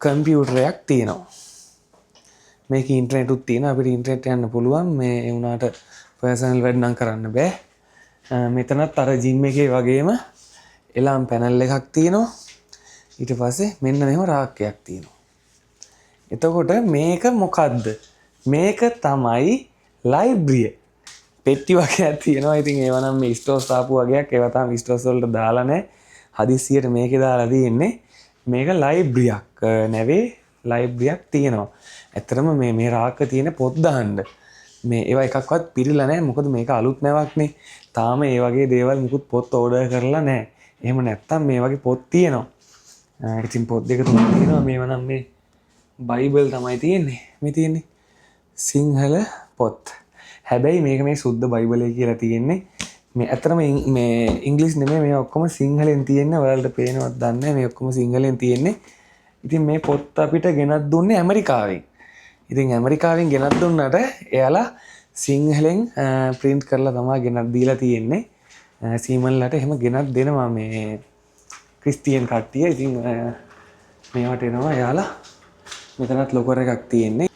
A: කම්පියුටරයක් තියෙනවා. මේක ඉන්ටර්නෙට් උත් තියෙනවා. අපිට ඉන්ටර්නෙට් යන්න පුළුවන්. මේ ඒ වුණාට පර්සනල් වැඩ නම් කරන්න බෑ. මෙතනත් අර ජිම් එකේ වගේම එලාම් පැනල් එකක් තියෙනවා. ඊට පස්සේ මෙන්න මෙහෙම රාක්කයක් තියෙනවා. එතකොට මේක මොකද්ද? මේක තමයි ලයිබ්‍රරිය. පෙට්ටි වගේක් තියෙනවා. ඉතින් ඒවා නම් මේ ස්ටෝස් ආපු වගේක්. ඒවා තාම ස්ටෝස් වලට දාලා නැහැ. හදිස්සියට මේකේ දාලා තියෙන්නේ. මේක ලයිබ්‍රරියක්. නැවේ ලයිබ්‍රරියක් තියෙනවා. ඇත්තටම මේ මේ රාක්ක තියෙන පොත් දාන්න. මේ ඒවා එකක්වත් පිරিলা නැහැ. මොකද මේක අලුත් නැවක්නේ. තාම ඒ වගේ දේවල් මුකුත් පොත් ඕඩර් කරලා නැහැ. එහෙම නැත්තම් මේ වගේ පොත් තියෙනවා. ඉතින් පොත් දෙක තුනක් තියෙනවා. මේවා නම් මේ බයිබල් තමයි තියෙන්නේ. මේ තියෙන්නේ සිංහල පොත්. හැබැයි මේක මේ සුද්ධ බයිබලය කියලා තියෙන්නේ. මේ ඇත්තටම මේ ඉංග්‍රීසි නෙමෙයි, මේ ඔක්කොම සිංහලෙන් තියෙන්නේ. ඔයාලට පේනවද දන්නේ නැහැ. මේ ඔක්කොම සිංහලෙන් තියෙන්නේ. ඉතින් මේ පොත් අපිට ගෙනත් දුන්නේ ඇමරිකාවෙන්. ඉතින් ඇමරිකාවෙන් ගෙනත් දුන්නට එයාලා සිංහලෙන් ප්‍රින්ට් කරලා තමයි ගෙනත් දීලා තියෙන්නේ. සීමන්ලට එහෙම ගෙනත් දෙනවා මේ ක්‍රිස්තියන් කට්ටිය. ඉතින් මේවට එනවා එයාලා. මෙතනත් ලොකර් එකක් තියෙන්නේ.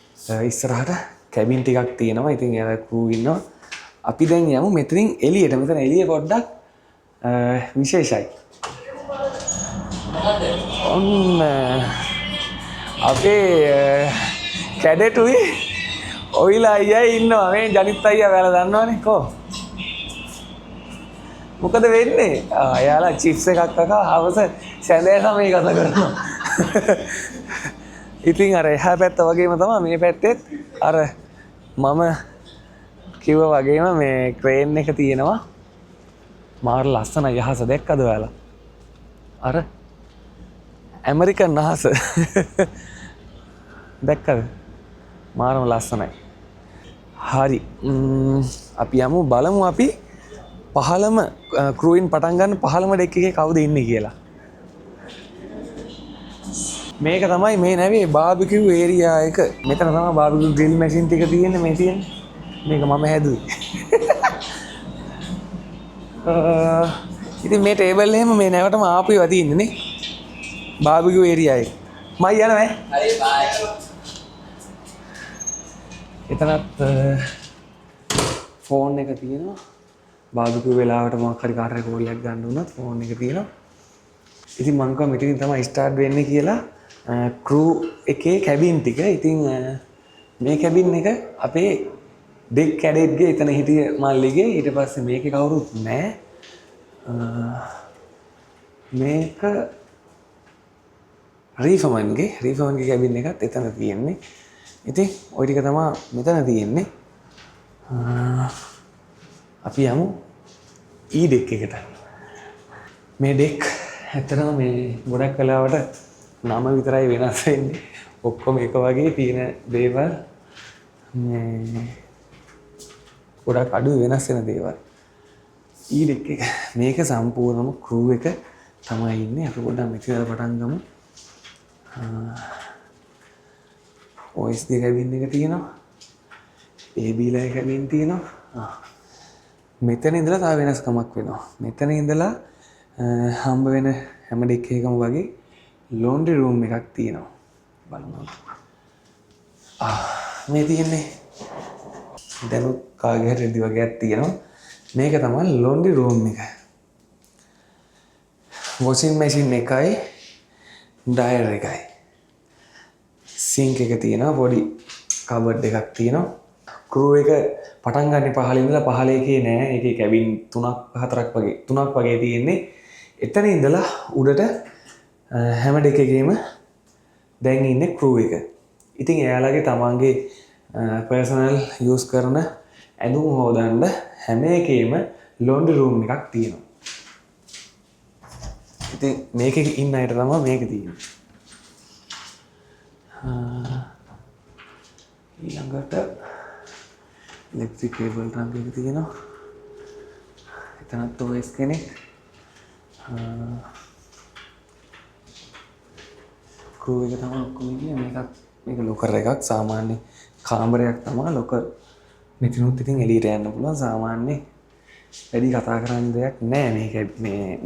A: ඉස්සරහට කැබින් ටිකක් තියෙනවා. ඉතින් එයාලා ක්‍රූ ඉන්නවා. අපි දැන් යමු මෙතනින් එළියට. මෙතන එළිය පොඩ්ඩක් විශේෂයි. ඔන්න අපේ කැඩටුයි ඔයිලා අයියා ඉන්නවා. මේ ජනිත් අයියා ඔයාලා දන්නවනේ. කෝ මොකද වෙන්නේ? එයාලා චිප්ස් එකක් කකා හවස සැඳෑ සමේ ගත කරනවා. ඉතින් අර එහා පැත්ත වගේම තමයි මේ පැත්තෙත් අර මම කිව්වා වගේම මේ ක්‍රේන් එක තියෙනවා. මාර ලස්සන යහස දැක්කද ඔයාලා? අර ඇමරිකන් අහස දැක්කද? මාරම ලස්සනයි. හරි. අපි යමු බලමු අපි පහළම ක්‍රූයින් පටන් ගන්න පහළම ඩෙක් එකේ කවුද ඉන්නේ කියලා. මේක තමයි මේ නැවේ බාබිකියු ඒරියා එක. මෙතන තමයි බාබිකියු ග්‍රිල් මැෂින් ටික තියෙන්නේ. මේ තියෙන්නේ. මේක මම හැදුවේ. ඉතින් මේ ටේබල් එහෙම මේ නැවටම ආපු ඒවා තියෙන්නේ නේ. බාබිකියු ඒරියා එක. මයි යනවා ඈ.
C: හරි බයි.
A: එතනත් ෆෝන් එක තියෙනවා. බාබිකියු වෙලාවට මොකක් හරි කාට හරි කෝල් එකක් ගන්න වුණත් ෆෝන් එක තියෙනවා. ඉතින් මං කිව්වා මෙතනින් තමයි ස්ටාර්ට් වෙන්නේ කියලා ක්‍රූ එකේ කැබින් ටික. ඉතින් මේ කැබින් එක අපේ ඩෙක් කැඩෙට්ගේ එතන හිටිය මල්ලිගේ. ඊට පස්සේ මේකේ කවුරුත් නෑ. මේක රීෆර්මන්ගේ කැබින් එකත් එතන තියෙන්නේ. ඉතින් ඔය ටික තමා මෙතන තියෙන්නේ. අපි යමු ඊ ඩෙක් එකට. මේ ඩෙක් ඇත්තටම මේ ගොඩක් වෙලාවට නම විතරයි වෙනස් වෙන්නේ. ඔක්කොම එක වගේ තියෙන දේවල් මේ ගොඩක් අඩු වෙනස් වෙන දේවල්. ඊ ඩෙක් එක මේක සම්පූර්ණම ක්‍රූ එක තමයි ඉන්නේ. අපි පොඩ්ඩක් මෙතන ඉඳලා පටන් ගමු. OSD cabin එක තියෙනවා. AB ලා කැබින් තියෙනවා. මෙතන ඉඳලා තව වෙනස්කමක් වෙනවා. මෙතන ඉඳලා හම්බ වෙන හැම ඩෙක් එකකම වගේ ලොන්ඩ්‍රි රූම් එකක් තියෙනවා. බලමු. මේ තියෙන්නේ දැනුත් කාගේ හරි රෙදි වගේක් තියෙනවා. මේක තමයි ලොන්ඩ්‍රි රූම් එක. වොෂින් මැෂින් එකයි ඩයර් එකයි. සිංක් එක තියෙනවා, පොඩි කබඩ් එකක් තියෙනවා. ක්‍රූ එක පටන් ගන්න පහළ ඉඳලා පහළ එකේ නෑ, ඒකේ කැබින් තුනක් හතරක් වගේ තුනක් වගේ තියෙන්නේ. එතන ඉඳලා උඩට හැම ඩෙක් එකේම දැන් ඉන්නේ ක්‍රූ එක. ඉතින් එයාලගේ තමන්ගේ පර්සනල් යූස් කරන ඇඳුම් හෝදන්න හැම එකේම ලොන්ඩ්‍රි රූම් එකක් තියෙනවා. ඉතින් මේකේ ඉන්න අයට තමයි මේක තියෙන්නේ. ඊළඟට ඉලෙක්ට්‍රික් කේබල් ට්‍රංක් එක තියෙනවා. එතනත් OS කෙනෙක්. ක්‍රූ එක තමයි ඔක්කොම ඉන්නේ. මේක ලොකර් එකක්, සාමාන්‍ය කාමරයක් තමයි ලොකර්. මෙතනුත් ඉතින් එළියට යන්න පුළුවන්. සාමාන්‍ය වැඩි කතා කරන්න දෙයක් නෑ. මේක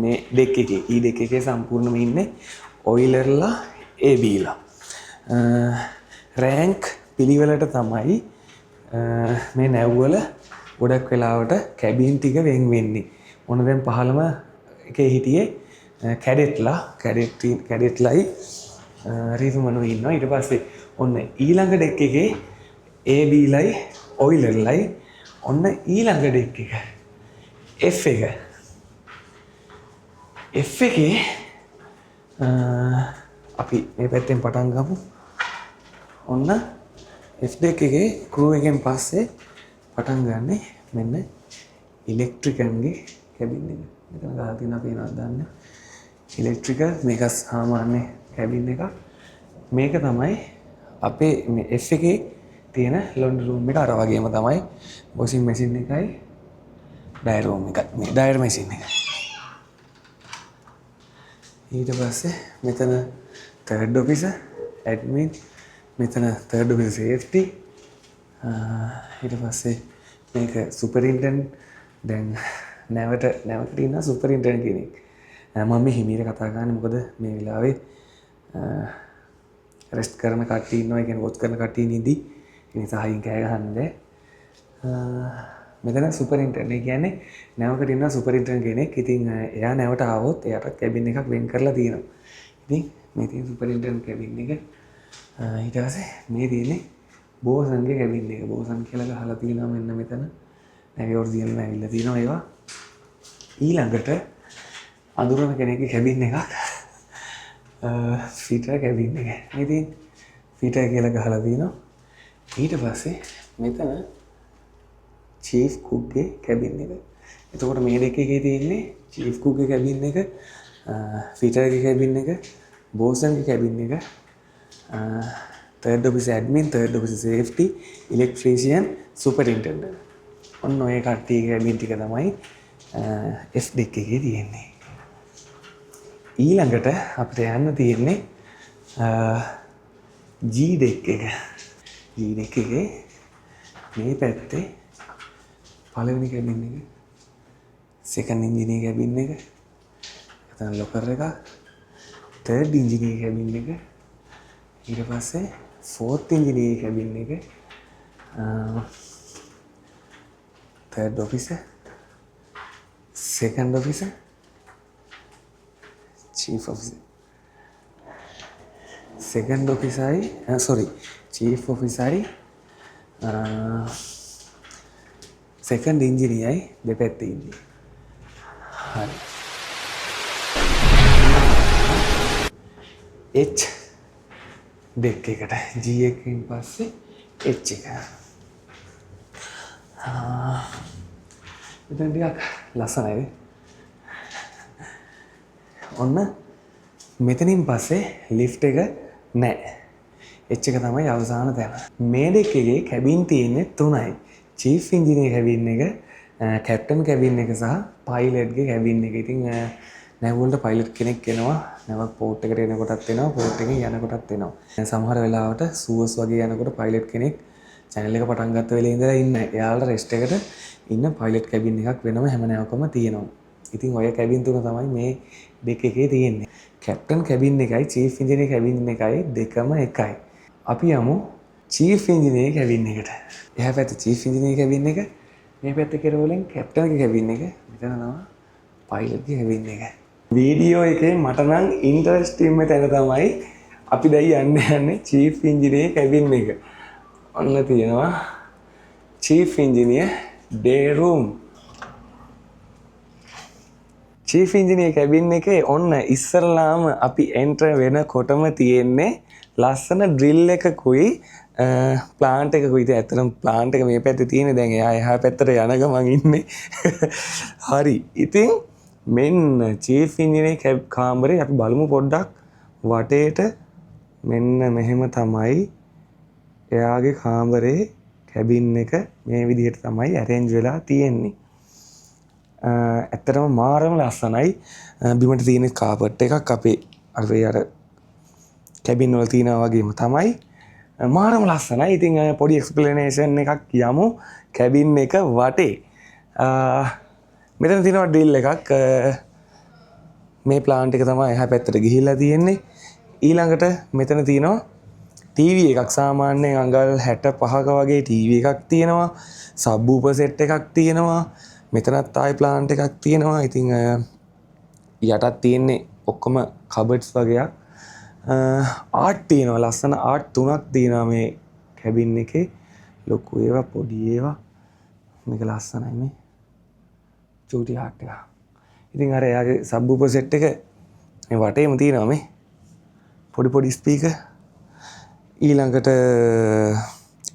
A: මේ ඩෙක් එකේ, ඊ ඩෙක් එකේ සම්පූර්ණයෙන්ම ඉන්නේ ඔයිලර්ලා AB ලා. රෑන්ක් පිළිවෙලට තමයි මේ නැව්වල ගොඩක් වෙලාවට කැබින් ටික වෙන් වෙන්නේ. මොන දැන් පහළම එකේ හිටියේ කැඩෙට්ලයි රීෆර්මනුයි ඉන්නවා. ඊට පස්සේ ඔන්න ඊළඟ ඩෙක් එකේ AB ලයි ඔයිලර් ලයි. ඔන්න ඊළඟ ඩෙක් එක F එක. F එකේ අපි මේ පැත්තෙන් පටන් ගමු. ඔන්න F deck එකේ ක්‍රූ එකෙන් පස්සේ පටන් ගන්නෙ මෙන්න ඉලෙක්ට්‍රිකන්ගේ කැබින් එක. මෙතන ගහලා තියෙනවා, පේනවද දන්නේ. ඉලෙක්ට්‍රිකල්, මේක සාමාන්‍ය කැබින් එකක්. මේක තමයි අපේ මේ F එකේ තියෙන ලොන්ඩ්‍රි රූම් එක. අර වගේම තමයි වොෂින් මැෂින් එකයි ඩ්‍රයර් රූම් එකයි මේ ඩ්‍රයර් මැෂින් එක. ඊට පස්සේ මෙතන තර්ඩ් ඔෆිසර් ඇඩ්මින්, මෙතන තර්ඩ් ඔෆිසර් සේෆ්ටි, ඊට පස්සේ මේක සුපරින්ටෙන්ඩන්ට්. දැන් නැවකට ඉන්න සුපරින්ටෙන්ඩන්ට් කෙනෙක්. මම මේ හිමීට කතා කරන්නේ මොකද මේ වෙලාවේ රෙස්ට් කරන කට්ටිය ඉන්නවා. ඒ කියන්නේ වොච් කරන කට්ටිය නිදි. ඒ නිසා හයියෙන් කෑ ගහන්න බෑ. මෙතන සුපරින්ටෙන්ඩන්ට්, ඒ කියන්නේ නැවකට ඉන්න සුපරින්ටෙන්ඩන්ට් කෙනෙක්. ඉතින් එයා නැවට ආවොත් එයාට කැබින් එකක් වෙන් කරලා තියෙනවා. ඉතින් මේ තියෙන සුපරින්ටෙන්ඩන්ට් කැබින් එක. ඊට පස්සේ මේ තියෙන්නේ බෝසන්ගේ කැබින් එක. බෝසන් කියලා ගහලා තියෙනවා මෙන්න මෙතන. නැවේ ඔරිජිනල් ඇවිල්ලා තියෙනවා ඒවා. ඊළඟට අඳුරන කෙනෙක්ගේ කැබින් එකක්, ෆිටර් කැබින් එක. මේ තියෙන ෆිටර් කියලා ගහලා තියෙනවා. ඊට පස්සේ මෙතන චීෆ් කුක්ගේ කැබින් එක. එතකොට මේ ඩෙක් එකේ තියෙන්නේ චීෆ් කුක්ගේ කැබින් එක, ෆිටර්ගේ කැබින් එක, බෝසන්ගේ කැබින් එක, Third officer admin, third officer safety, electrician, සුපරින්ටෙන්ඩන්ට්. ඔන්න ඔය කට්ටියගේ කැබින් ටික තමයි F deck එකේ තියෙන්නේ. ඊළඟට අපිට යන්න තියෙන්නේ G deck එක. G deck එකේ මේ පැත්තේ පළවෙනි කැබින් එක, සෙකන්ඩ් ඉංජිනේර් කැබින් එක, එතන ලොකර් එකක්, තර්ඩ් ඉංජිනේර් කැබින් එක, ඊට පස්සේ ෆෝර්ත් ඉංජිනේර් කැබින් එක, Third officer, second officer, chief officer. Second ඔෆිසර්යි, sorry, chief ඔෆිසර්යි second ඉංජිනියර්යි දෙපැත්තේ ඉන්නේ. හරි. H deck එකට. G එකෙන් පස්සේ H එක. මෙතන ටිකක් ලස්සනයි නේ. ඔන්න මෙතනින් පස්සේ ලිෆ්ට් එක නෑ. H එක තමයි අවසාන තැන. මේ ඩෙක් එකේ කැබින් තියෙන්නේ තුනයි. චීෆ් ඉංජිනේර් කැබින් එක, කැප්ටන් කැබින් එක සහ පයිලට්ගේ කැබින් එක. ඉතින් නැව් වලට පයිලට් කෙනෙක් එනවා. නැවක් පෝට් එකට එනකොටත් එනවා, පෝට් එකෙන් යනකොටත් එනවා. සමහර වෙලාවට සුවස් වගේ යනකොට පයිලට් කෙනෙක් චැනල් එක පටන් ගත්ත වෙලේ ඉඳලා ඉන්න. එයාලට රෙස්ට් එකට ඉන්න පයිලට් කැබින් එකක් වෙනම හැම නැවකම තියෙනවා. ඉතින් ඔය කැබින් තුන තමයි මේ ඩෙක් එකේ තියෙන්නේ. කැප්ටන් කැබින් එකයි චීෆ් ඉංජිනේර් කැබින් එකයි දෙකම එකයි. අපි යමු චීෆ් ඉංජිනේර් කැබින් එකට. එහා පැත්තේ චීෆ් ඉංජිනේර් කැබින් එක, මේ පැත්තේ කෙරවලෙන් කැප්ටන්ගේ කැබින් එක, මෙතන තමයි පයිලට්ගේ කැබින් එක. වීඩියෝ එකේ මට නම් ඉන්ටරෙස්ටින්ම තැන තමයි අපි දැන් යන්න යන්නේ චීෆ් ඉංජිනේර් කැබින් එක. ඔන්න තියෙනවා chief engineer day room. Chief engineer cabin එකේ ඔන්න ඉස්සරලාම අපි එන්ටර් වෙනකොටම තියෙන්නේ ලස්සන ඩ්‍රිල් එකකුයි ප්ලාන්ට් එකකුයි. ඉතින් ඇත්තටම ප්ලාන්ට් එක මේ පැත්තේ තියෙන්නේ. දැන් එයා එහා පැත්තට යන ගමන් ඉන්නේ. හරි. ඉතින් මෙන්න චීෆ් ඉංජිනේර් කැබ් කාමරේ. අපි බලමු පොඩ්ඩක් වටේට. මෙන්න මෙහෙම තමයි එයාගේ කාමරේ කැබින් එක මේ විදිහට තමයි ඇරේන්ජ් වෙලා තියෙන්නේ. ඇත්තටම මාරම ලස්සනයි. බිමට තියෙන කාපට් එකක් අපේ අපේ අර කැබින් වල තියෙනවා වගේම තමයි. මාරම ලස්සනයි. ඉතින් පොඩි එක්ස්ප්ලනේෂන් එකක් යමු කැබින් එක වටේ. මෙතන තියෙනවා ඩ්‍රිල් එකක්. මේ ප්ලාන්ට් එක තමයි එහා පැත්තට ගිහිල්ලා තියෙන්නේ. ඊළඟට මෙතන තියෙනවා ටීවී එකක්. සාමාන්‍යයෙන් අඟල් 65ක වගේ ටීවී එකක් තියෙනවා. සබ් සෙට් එකක් තියෙනවා. මෙතනත් ආයි ප්ලාන්ට් එකක් තියෙනවා. ඉතින් යටත් තියෙන්නේ ඔක්කොම කබඩ්ස් වගේක්. ආර්ට් තියෙනවා. ලස්සන ආර්ට් තුනක් තියෙනවා මේ කැබින් එකේ. ලොකු ඒවා, පොඩි ඒවා. මේක ලස්සනයි මේ චූටි හાર્ට් එක. ඉතින් අර එයාගේ සබ් සෙට් එක මේ වටේම තියෙනවා, මේ පොඩි පොඩි ස්පීකර්. ඊළඟට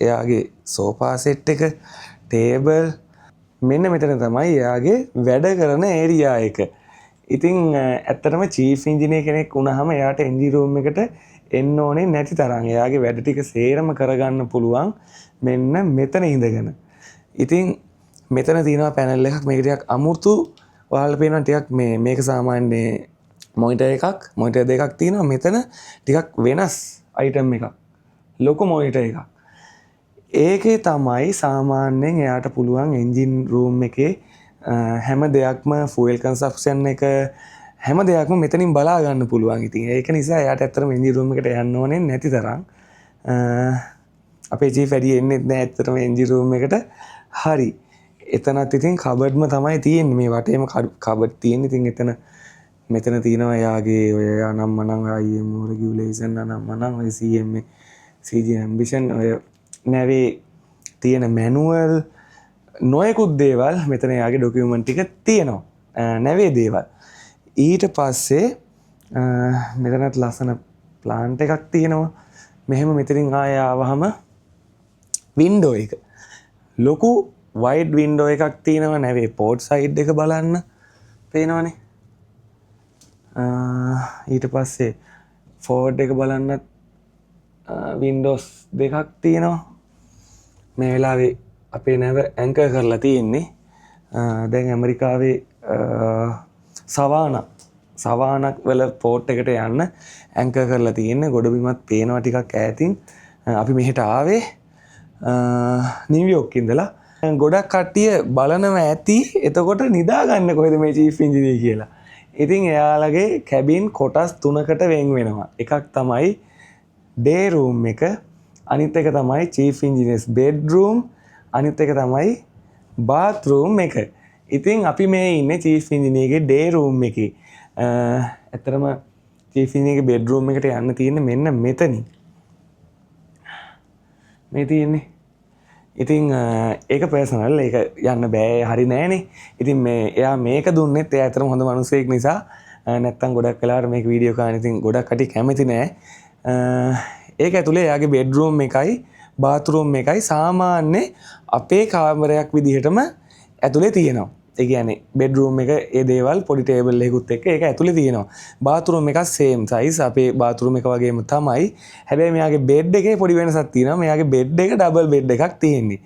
A: එයාගේ සෝෆා සෙට් එක, ටේබල්. මෙන්න මෙතන තමයි එයාගේ වැඩ කරන ඒරියා එක. ඉතින් ඇත්තටම චීෆ් ඉංජිනේර් කෙනෙක් වුණාම එයාට එන්ජින් රූම් එකට එන්න ඕනේ නැති තරම් එයාගේ වැඩ ටික සේරම කරගන්න පුළුවන් මෙන්න මෙතන ඉඳගෙන. ඉතින් මෙතන තියෙනවා පැනල් එකක්. මේක ටිකක් අමුතු. ඔයාලට පේනවා ටිකක් මේ මේක සාමාන්‍ය මොනිටර් එකක්, මොනිටර් දෙකක් තියෙනවා. මෙතන ටිකක් වෙනස් අයිටම් එකක්. ලොකු මොනිටර් එකක්. ඒකේ තමයි සාමාන්‍යයෙන් එයාට පුළුවන් එන්ජින් රූම් එකේ හැම දෙයක්ම, ෆුවල් කන්සම්ප්ෂන් එක, හැම දෙයක්ම මෙතනින් බලා ගන්න පුළුවන්. ඉතින් ඒක නිසා එයාට ඇත්තටම එන්ජින් රූම් එකට යන්න ඕනේ නැති තරම්. අපේ චීෆ් වැඩි එන්නෙත් නෑ ඇත්තටම එන්ජින් රූම් එකට. හරි. එතනත් ඉතින් කබඩ්ම තමයි තියෙන්නේ. මේ වටේම කබඩ් තියෙන්නේ. ඉතින් එතන මෙතන තියෙනවා එයාගේ ඔය අනම් මනම් IMO regulation අනම් මනම්, ඔය CMA CG ambition, ඔය නැවේ තියෙන මැනුවල්, නොයෙකුත් දේවල්. මෙතන එයාගේ ඩොකියුමන්ට් ටික තියෙනවා, නැවේ දේවල්. ඊට පස්සේ මෙතනත් ලස්සන ප්ලාන්ට් එකක් තියෙනවා. මෙහෙම මෙතනින් ආය ආවහම වින්ඩෝ එක, ලොකු වයිඩ් වින්ඩෝ එකක් තියෙනවා නැවේ පෝට් සයිඩ් එක බලන්න. පේනවනේ. ඊට පස්සේ ෆෝවඩ් එක බලන්නත් වින්ඩෝස් දෙකක් තියෙනවා. මේ වෙලාවේ අපේ නැව ඇංකර් කරලා තියෙන්නේ. දැන් ඇමරිකාවේ සවානා සවානක් වල පෝට් එකට යන්න ඇංකර් කරලා තියෙන්නේ. ගොඩබිමත් පේනවා ටිකක් ඈතින්. අපි මෙහෙට ආවේ නිව්යෝක් ඉඳලා. ගොඩක් කට්ටිය බලනවා ඇති එතකොට නිදා ගන්න කොහෙද මේ චීෆ් ඉංජිනේර් කියලා. ඉතින් එයාලගේ කැබින් කොටස් තුනකට වෙන් වෙනවා. එකක් තමයි ඩේ රූම් එක, අනිත් එක තමයි චීෆ් ඉංජිනේර්ස් බෙඩ්රූම්, අනිත් එක තමයි බාත්රූම් එක. ඉතින් අපි මේ ඉන්නේ චීෆ් ඉංජිනේර්ගේ ඩේ රූම් එකේ. ඇත්තටම චීෆ් ඉංජිනේර්ගේ බෙඩ්රූම් එකට යන්න තියෙන්නේ මෙන්න මෙතනින්. මේ තියෙන්නේ. ඉතින් ඒක පර්සනල්, ඒක යන්න බෑ, හරි නෑනේ. ඉතින් මේ එයා මේක දුන්නෙත් එයා ඇත්තටම හොඳ මිනිසෙක් නිසා. නැත්තම් ගොඩක් වෙලාවට මේක වීඩියෝ කරන්න ඉතින් ගොඩක් කට්ටිය කැමති නෑ. ඒක ඇතුලේ එයාගේ බෙඩ්රූම් එකයි බාත්රූම් එකයි සාමාන්‍ය අපේ කාමරයක් විදිහටම ඇතුලේ තියෙනවා. ඒ කියන්නේ බෙඩ්රූම් එක ඒ දේවල් පොඩි ටේබල් එකකුත් එක්ක ඒක ඇතුලේ තියෙනවා. බාත්රූම් එකත් සේම් සයිස් අපේ බාත්රූම් එක වගේම තමයි. හැබැයි මෙයාගේ බෙඩ් එකේ පොඩි වෙනසක් තියෙනවා. මෙයාගේ බෙඩ් එක ඩබල් බෙඩ් එකක් තියෙන්නේ.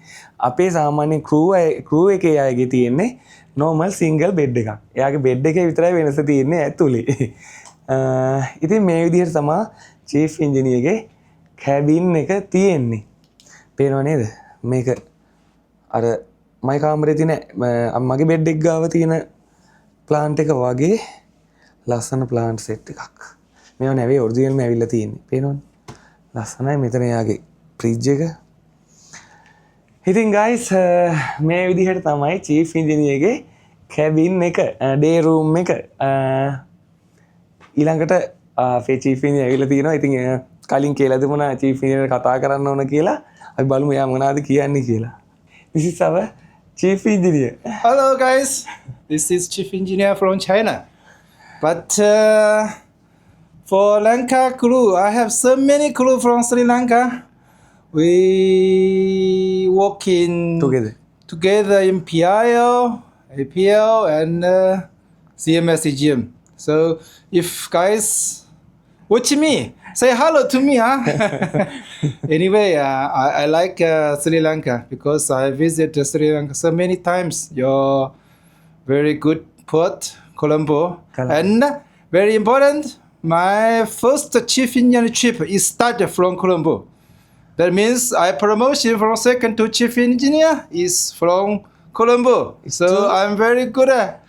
A: අපේ සාමාන්‍ය ක්‍රූ අය ක්‍රූ එකේ අයගේ තියෙන්නේ නෝමල් සිංගල් බෙඩ් එකක්. එයාගේ බෙඩ් එකේ විතරයි වෙනස තියෙන්නේ ඇතුලේ. ඉතින් මේ විදිහට තමයි චීෆ් ඉංජිනේර්ගේ කැබින් එක තියෙන්නේ. පේනව නේද? මේක අර මයි කාමරේ තියෙන මගේ බෙඩ් එක ගාව තියෙන ප්ලාන්ට් එක වගේ ලස්සන ප්ලාන්ට් සෙට් එකක්. මේවා නැවේ ඔරිජිනල්ම ඇවිල්ලා තියෙන්නේ. පේනවනේ. ලස්සනයි. මෙතන එයාගේ ෆ්‍රිජ් එක. ඉතින් ගයිස්, මේ විදිහට තමයි චීෆ් ඉංජිනේර්ගේ කැබින් එක, ඩේ රූම් එක. ඊළඟට අපේ චීෆ් ඉංජිනේර් ඇවිල්ලා තියෙනවා. ඉතින් කලින් කියලා තිබුණා චීෆ් ඉංජිනේර් කතා කරන්න ඕන කියලා. අපි බලමු එයා මොනවද කියන්නේ කියලා. This is our chief engineer.
B: Hello guys, this is Chief Engineer from China. But for Lanka crew, I have so many crew from Sri Lanka. We work in
A: Together.
B: Together in PIL, APL, and CMA CGM. So if guys watch me, say hello to me, huh? Anyway, I like Sri Lanka because I visit Sri Lanka so many times. Your very good port, Colombo.
A: Colombo.
B: And very important, my first chief engineer trip is started from Colombo. That means I promotion from second to chief engineer is from Colombo. So
A: True.
B: I'm very good at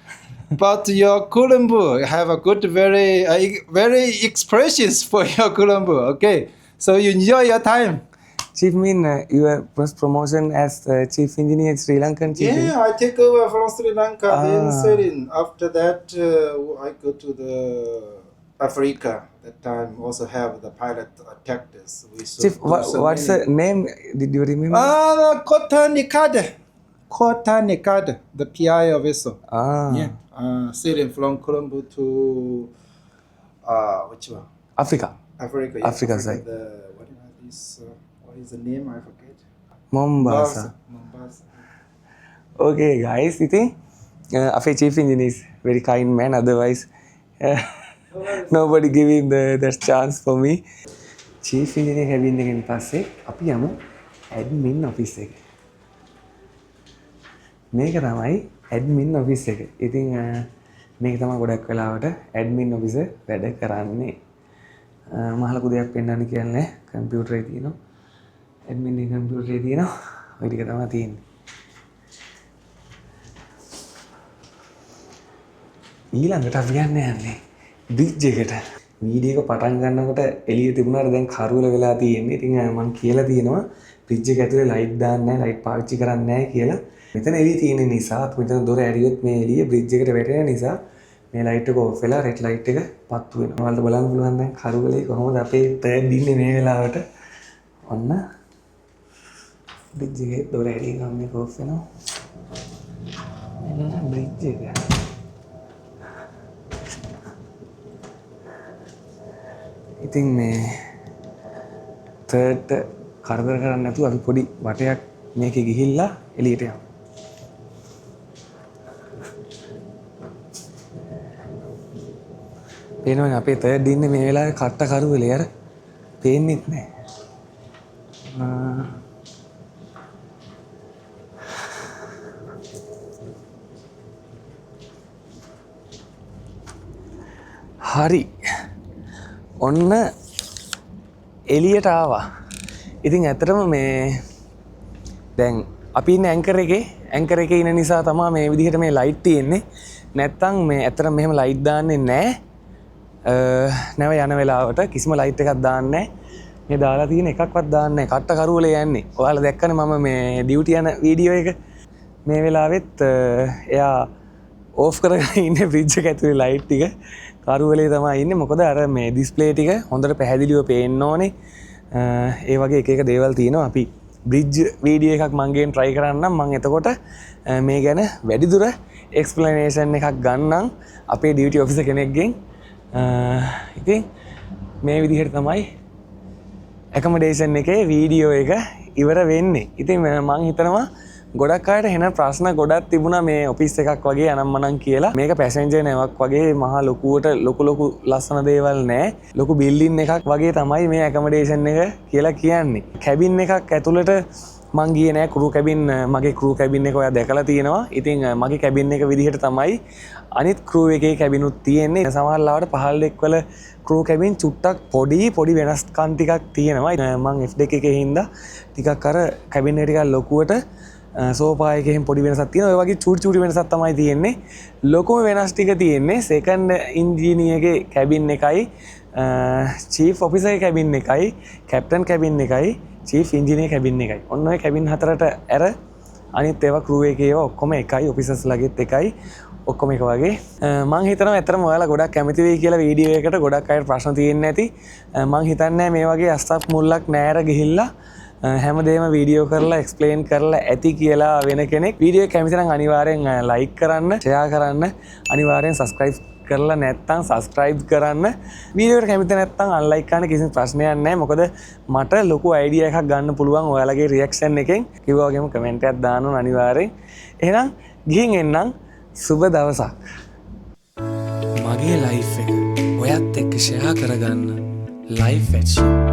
B: about your Colombo. You have a good, very, very expressions for your Colombo. Okay, so you enjoy your time.
A: Chief mean your first promotion as chief engineer, Sri Lankan chief
B: Yeah, I take over from Sri Lanka, then
A: Ah.
B: sailing. After that, I go to the Africa. That time also have the pilot attacked us. We saw,
A: Chief,
B: do so
A: what's
B: many.
A: the name? Did you remember?
B: Ah, the Kota Nikade. Kota Nikade, the PI of vessel.
A: Ah.
B: Yeah. Sailing from Colombo to which one?
A: Africa.
B: Africa. Yeah,
A: Africa side.
B: The, what is this? What is the name? I forget.
A: Mombasa.
B: Mombasa.
A: Okay guys, ඉතින් අපේ chief engineer is very kind man, otherwise nobody giving the that chance for me. Chief engineer cabin එකෙන් පස්සේ අපි යමු admin office එක. මේක තමයි admin office එක. ඉතින් මේක තමයි ගොඩක් වෙලාවට admin office වැඩ කරන්නේ. මහ ලොකු දෙයක් පෙන්වන්න කියන්නේ කම්පියුටරේ තියෙනවා. Admin එකේ කම්පියුටරේ තියෙනවා. ඔය ටික තමයි තියෙන්නේ. ඊළඟට අපි යන්න යන්නේ බ්‍රිජ් එකට. වීඩියෝ එක පටන් ගන්නකොට එළිය තිබුණාට දැන් කරුවල වෙලා තියෙන්නේ. ඉතින් මං කියලා තියෙනවා බ්‍රිජ් එක ඇතුලේ ලයිට් දාන්නේ නැහැ, ලයිට් පාවිච්චි කරන්නේ නැහැ කියලා. මෙතන එළිය තියෙන නිසා අපි මෙතන දොර ඇරියොත් මේ එළිය බ්‍රිජ් එකට වැටෙන නිසා මේ ලයිට් එක ඔෆ් වෙලා රෙඩ් ලයිට් එක පත්තු වෙනවා. ඔයාලට බලන්න පුළුවන් දැන් කරුවලේ කොහොමද අපේ තර්ඩ් ඉන්නේ මේ වෙලාවට. ඔන්න බ්‍රිජ් එකේ දොර ඇරිය ගමන් මේක ඔෆ් වෙනවා. මෙන්න බ්‍රිජ් එක. ඉතින් මේ තර්ඩ් කරදර කරන්නේ නැතුව අපි පොඩි වටයක් මේකේ ගිහිල්ලා එළියට යමු. පේනවනේ අපේ තර්ඩ් ඉන්නේ මේ වෙලාවේ කට්ට කරුවලේ අර පේන්නෙත් නෑ. හරි. ඔන්න එළියට ආවා. ඉතින් ඇත්තටම මේ දැන් අපි ඉන්නේ ඇන්කර් එකේ. ඇන්කර් එකේ ඉන්න නිසා තමා මේ විදිහට මේ ලයිට් තියෙන්නේ. නැත්තම් මේ ඇත්තටම මෙහෙම ලයිට් දාන්නේ නෑ. නැව යන වෙලාවට කිසිම ලයිට් එකක් දාන්නේ නෑ. මේ දාලා තියෙන එකක්වත් දාන්නේ නෑ. කට්ට කරුවලේ යන්නේ. ඔයාලා දැක්කනේ මම මේ ඩියුටි යන වීඩියෝ එක. මේ වෙලාවෙත් එයා ඕෆ් කරගෙන ඉන්නේ ෆ්‍රිජ් එක ඇතුලේ ලයිට් ටික. කරුවලේ තමයි ඉන්නේ. මොකද අර මේ ඩිස්ප්ලේ ටික හොඳට පැහැදිලිව පේන්න ඕනේ. ඒ වගේ එක එක දේවල් තියෙනවා. අපි බ්‍රිජ් වීඩියෝ එකක් මං ගෙන් try කරන්නම්. මං එතකොට මේ ගැන වැඩිදුර එක්ස්ප්ලනේෂන් එකක් ගන්නම් අපේ ඩියුටි ඔෆිසර් කෙනෙක්ගෙන්. ඉතින් මේ විදිහට තමයි ඇකොමඩේෂන් එකේ වීඩියෝ එක ඉවර වෙන්නේ. ඉතින් මං හිතනවා ගොඩක් අයට එන ප්‍රශ්න ගොඩක් තිබුණා මේ ඔෆිස් එකක් වගේ අනම්මනම් කියලා. මේක පැසෙන්ජර් නැවක් වගේ මහා ලොකුවට ලොකු ලොකු ලස්සන දේවල් නෑ. ලොකු බිල්ඩින් එකක් වගේ තමයි මේ ඇකොමඩේෂන් එක කියලා කියන්නේ. කැබින් එකක් ඇතුළට මං ගියේ නෑ. ක්‍රූ කැබින්, මගේ ක්‍රූ කැබින් එක ඔයා දැකලා තියෙනවා. ඉතින් මගේ කැබින් එක විදිහට තමයි අනිත් ක්‍රූ එකේ කැබිනුත් තියෙන්නේ. සමහර ලාවට පහළ ඩෙක් වල ක්‍රූ කැබින් චුට්ටක් පොඩි වෙනස්කම් ටිකක් තියෙනවා. මං F deck එකේ හින්දා ටිකක් අර කැබින් එක ටිකක් ලොකුවට, සෝෆා එකේ එහෙම පොඩි වෙනසක් තියෙනවා. ඔය වගේ චූටි චූටි වෙනසක් තමයි තියෙන්නේ. ලොකුම වෙනස් ටික තියෙන්නේ සෙකන්ඩ් ඉන්ජිනියර්ගේ කැබින් එකයි, චීෆ් ඔෆිසර්ගේ කැබින් එකයි, කැප්ටන් කැබින් එකයි, චීෆ් ඉන්ජිනියර් කැබින් එකයි. ඔන්න ඔය කැබින් හතරට ඇර අනිත් ඒවා ක්‍රූ එකේ ඒවා ඔක්කොම එකයි, ඔෆිසර්ස් ලගෙත් එකයි, ඔක්කොම එක වගේ. මං හිතනවා ඇත්තටම ඔයාලා ගොඩක් කැමති වෙයි කියලා වීඩියෝ එකට. ගොඩක් අයට ප්‍රශ්න තියෙන්නේ නැති. මං හිතන්නේ මේ වගේ අස්සක් මුල්ලක් නෑර ගිහිල්ලා, හැමදේම වීඩියෝ කරලා එක්ස්ප්ලেইন කරලා ඇති කියලා වෙන කෙනෙක්. වීඩියෝ එක කැමති නම් අනිවාර්යෙන්, ලයික් කරන්න, ෂෙයා කරන්න, අනිවාර්යෙන් සබ්ස්ක්‍රයිබ් කරලා නැත්නම් සබ්ස්ක්‍රයිබ් කරන්න. වීඩියෝ එකට කැමති නැත්නම් අන්ලයික් කරන්න කිසිම ප්‍රශ්නයක් නැහැ. මොකද මට ලොකු අයිඩියා එකක් ගන්න පුළුවන් ඔයාලගේ රියැක්ෂන් එකෙන්. කිව්වා වගේම කමෙන්ට් එකක් දාන්න ඕන අනිවාර්යෙන්. එහෙනම් ගිහින් එන්නම්. සුබ දවසක්. මගේ ලයිෆ් එක ඔයත් එක්ක ෂෙයා කරගන්න ලයිෆ් ඇට් ෂිප්.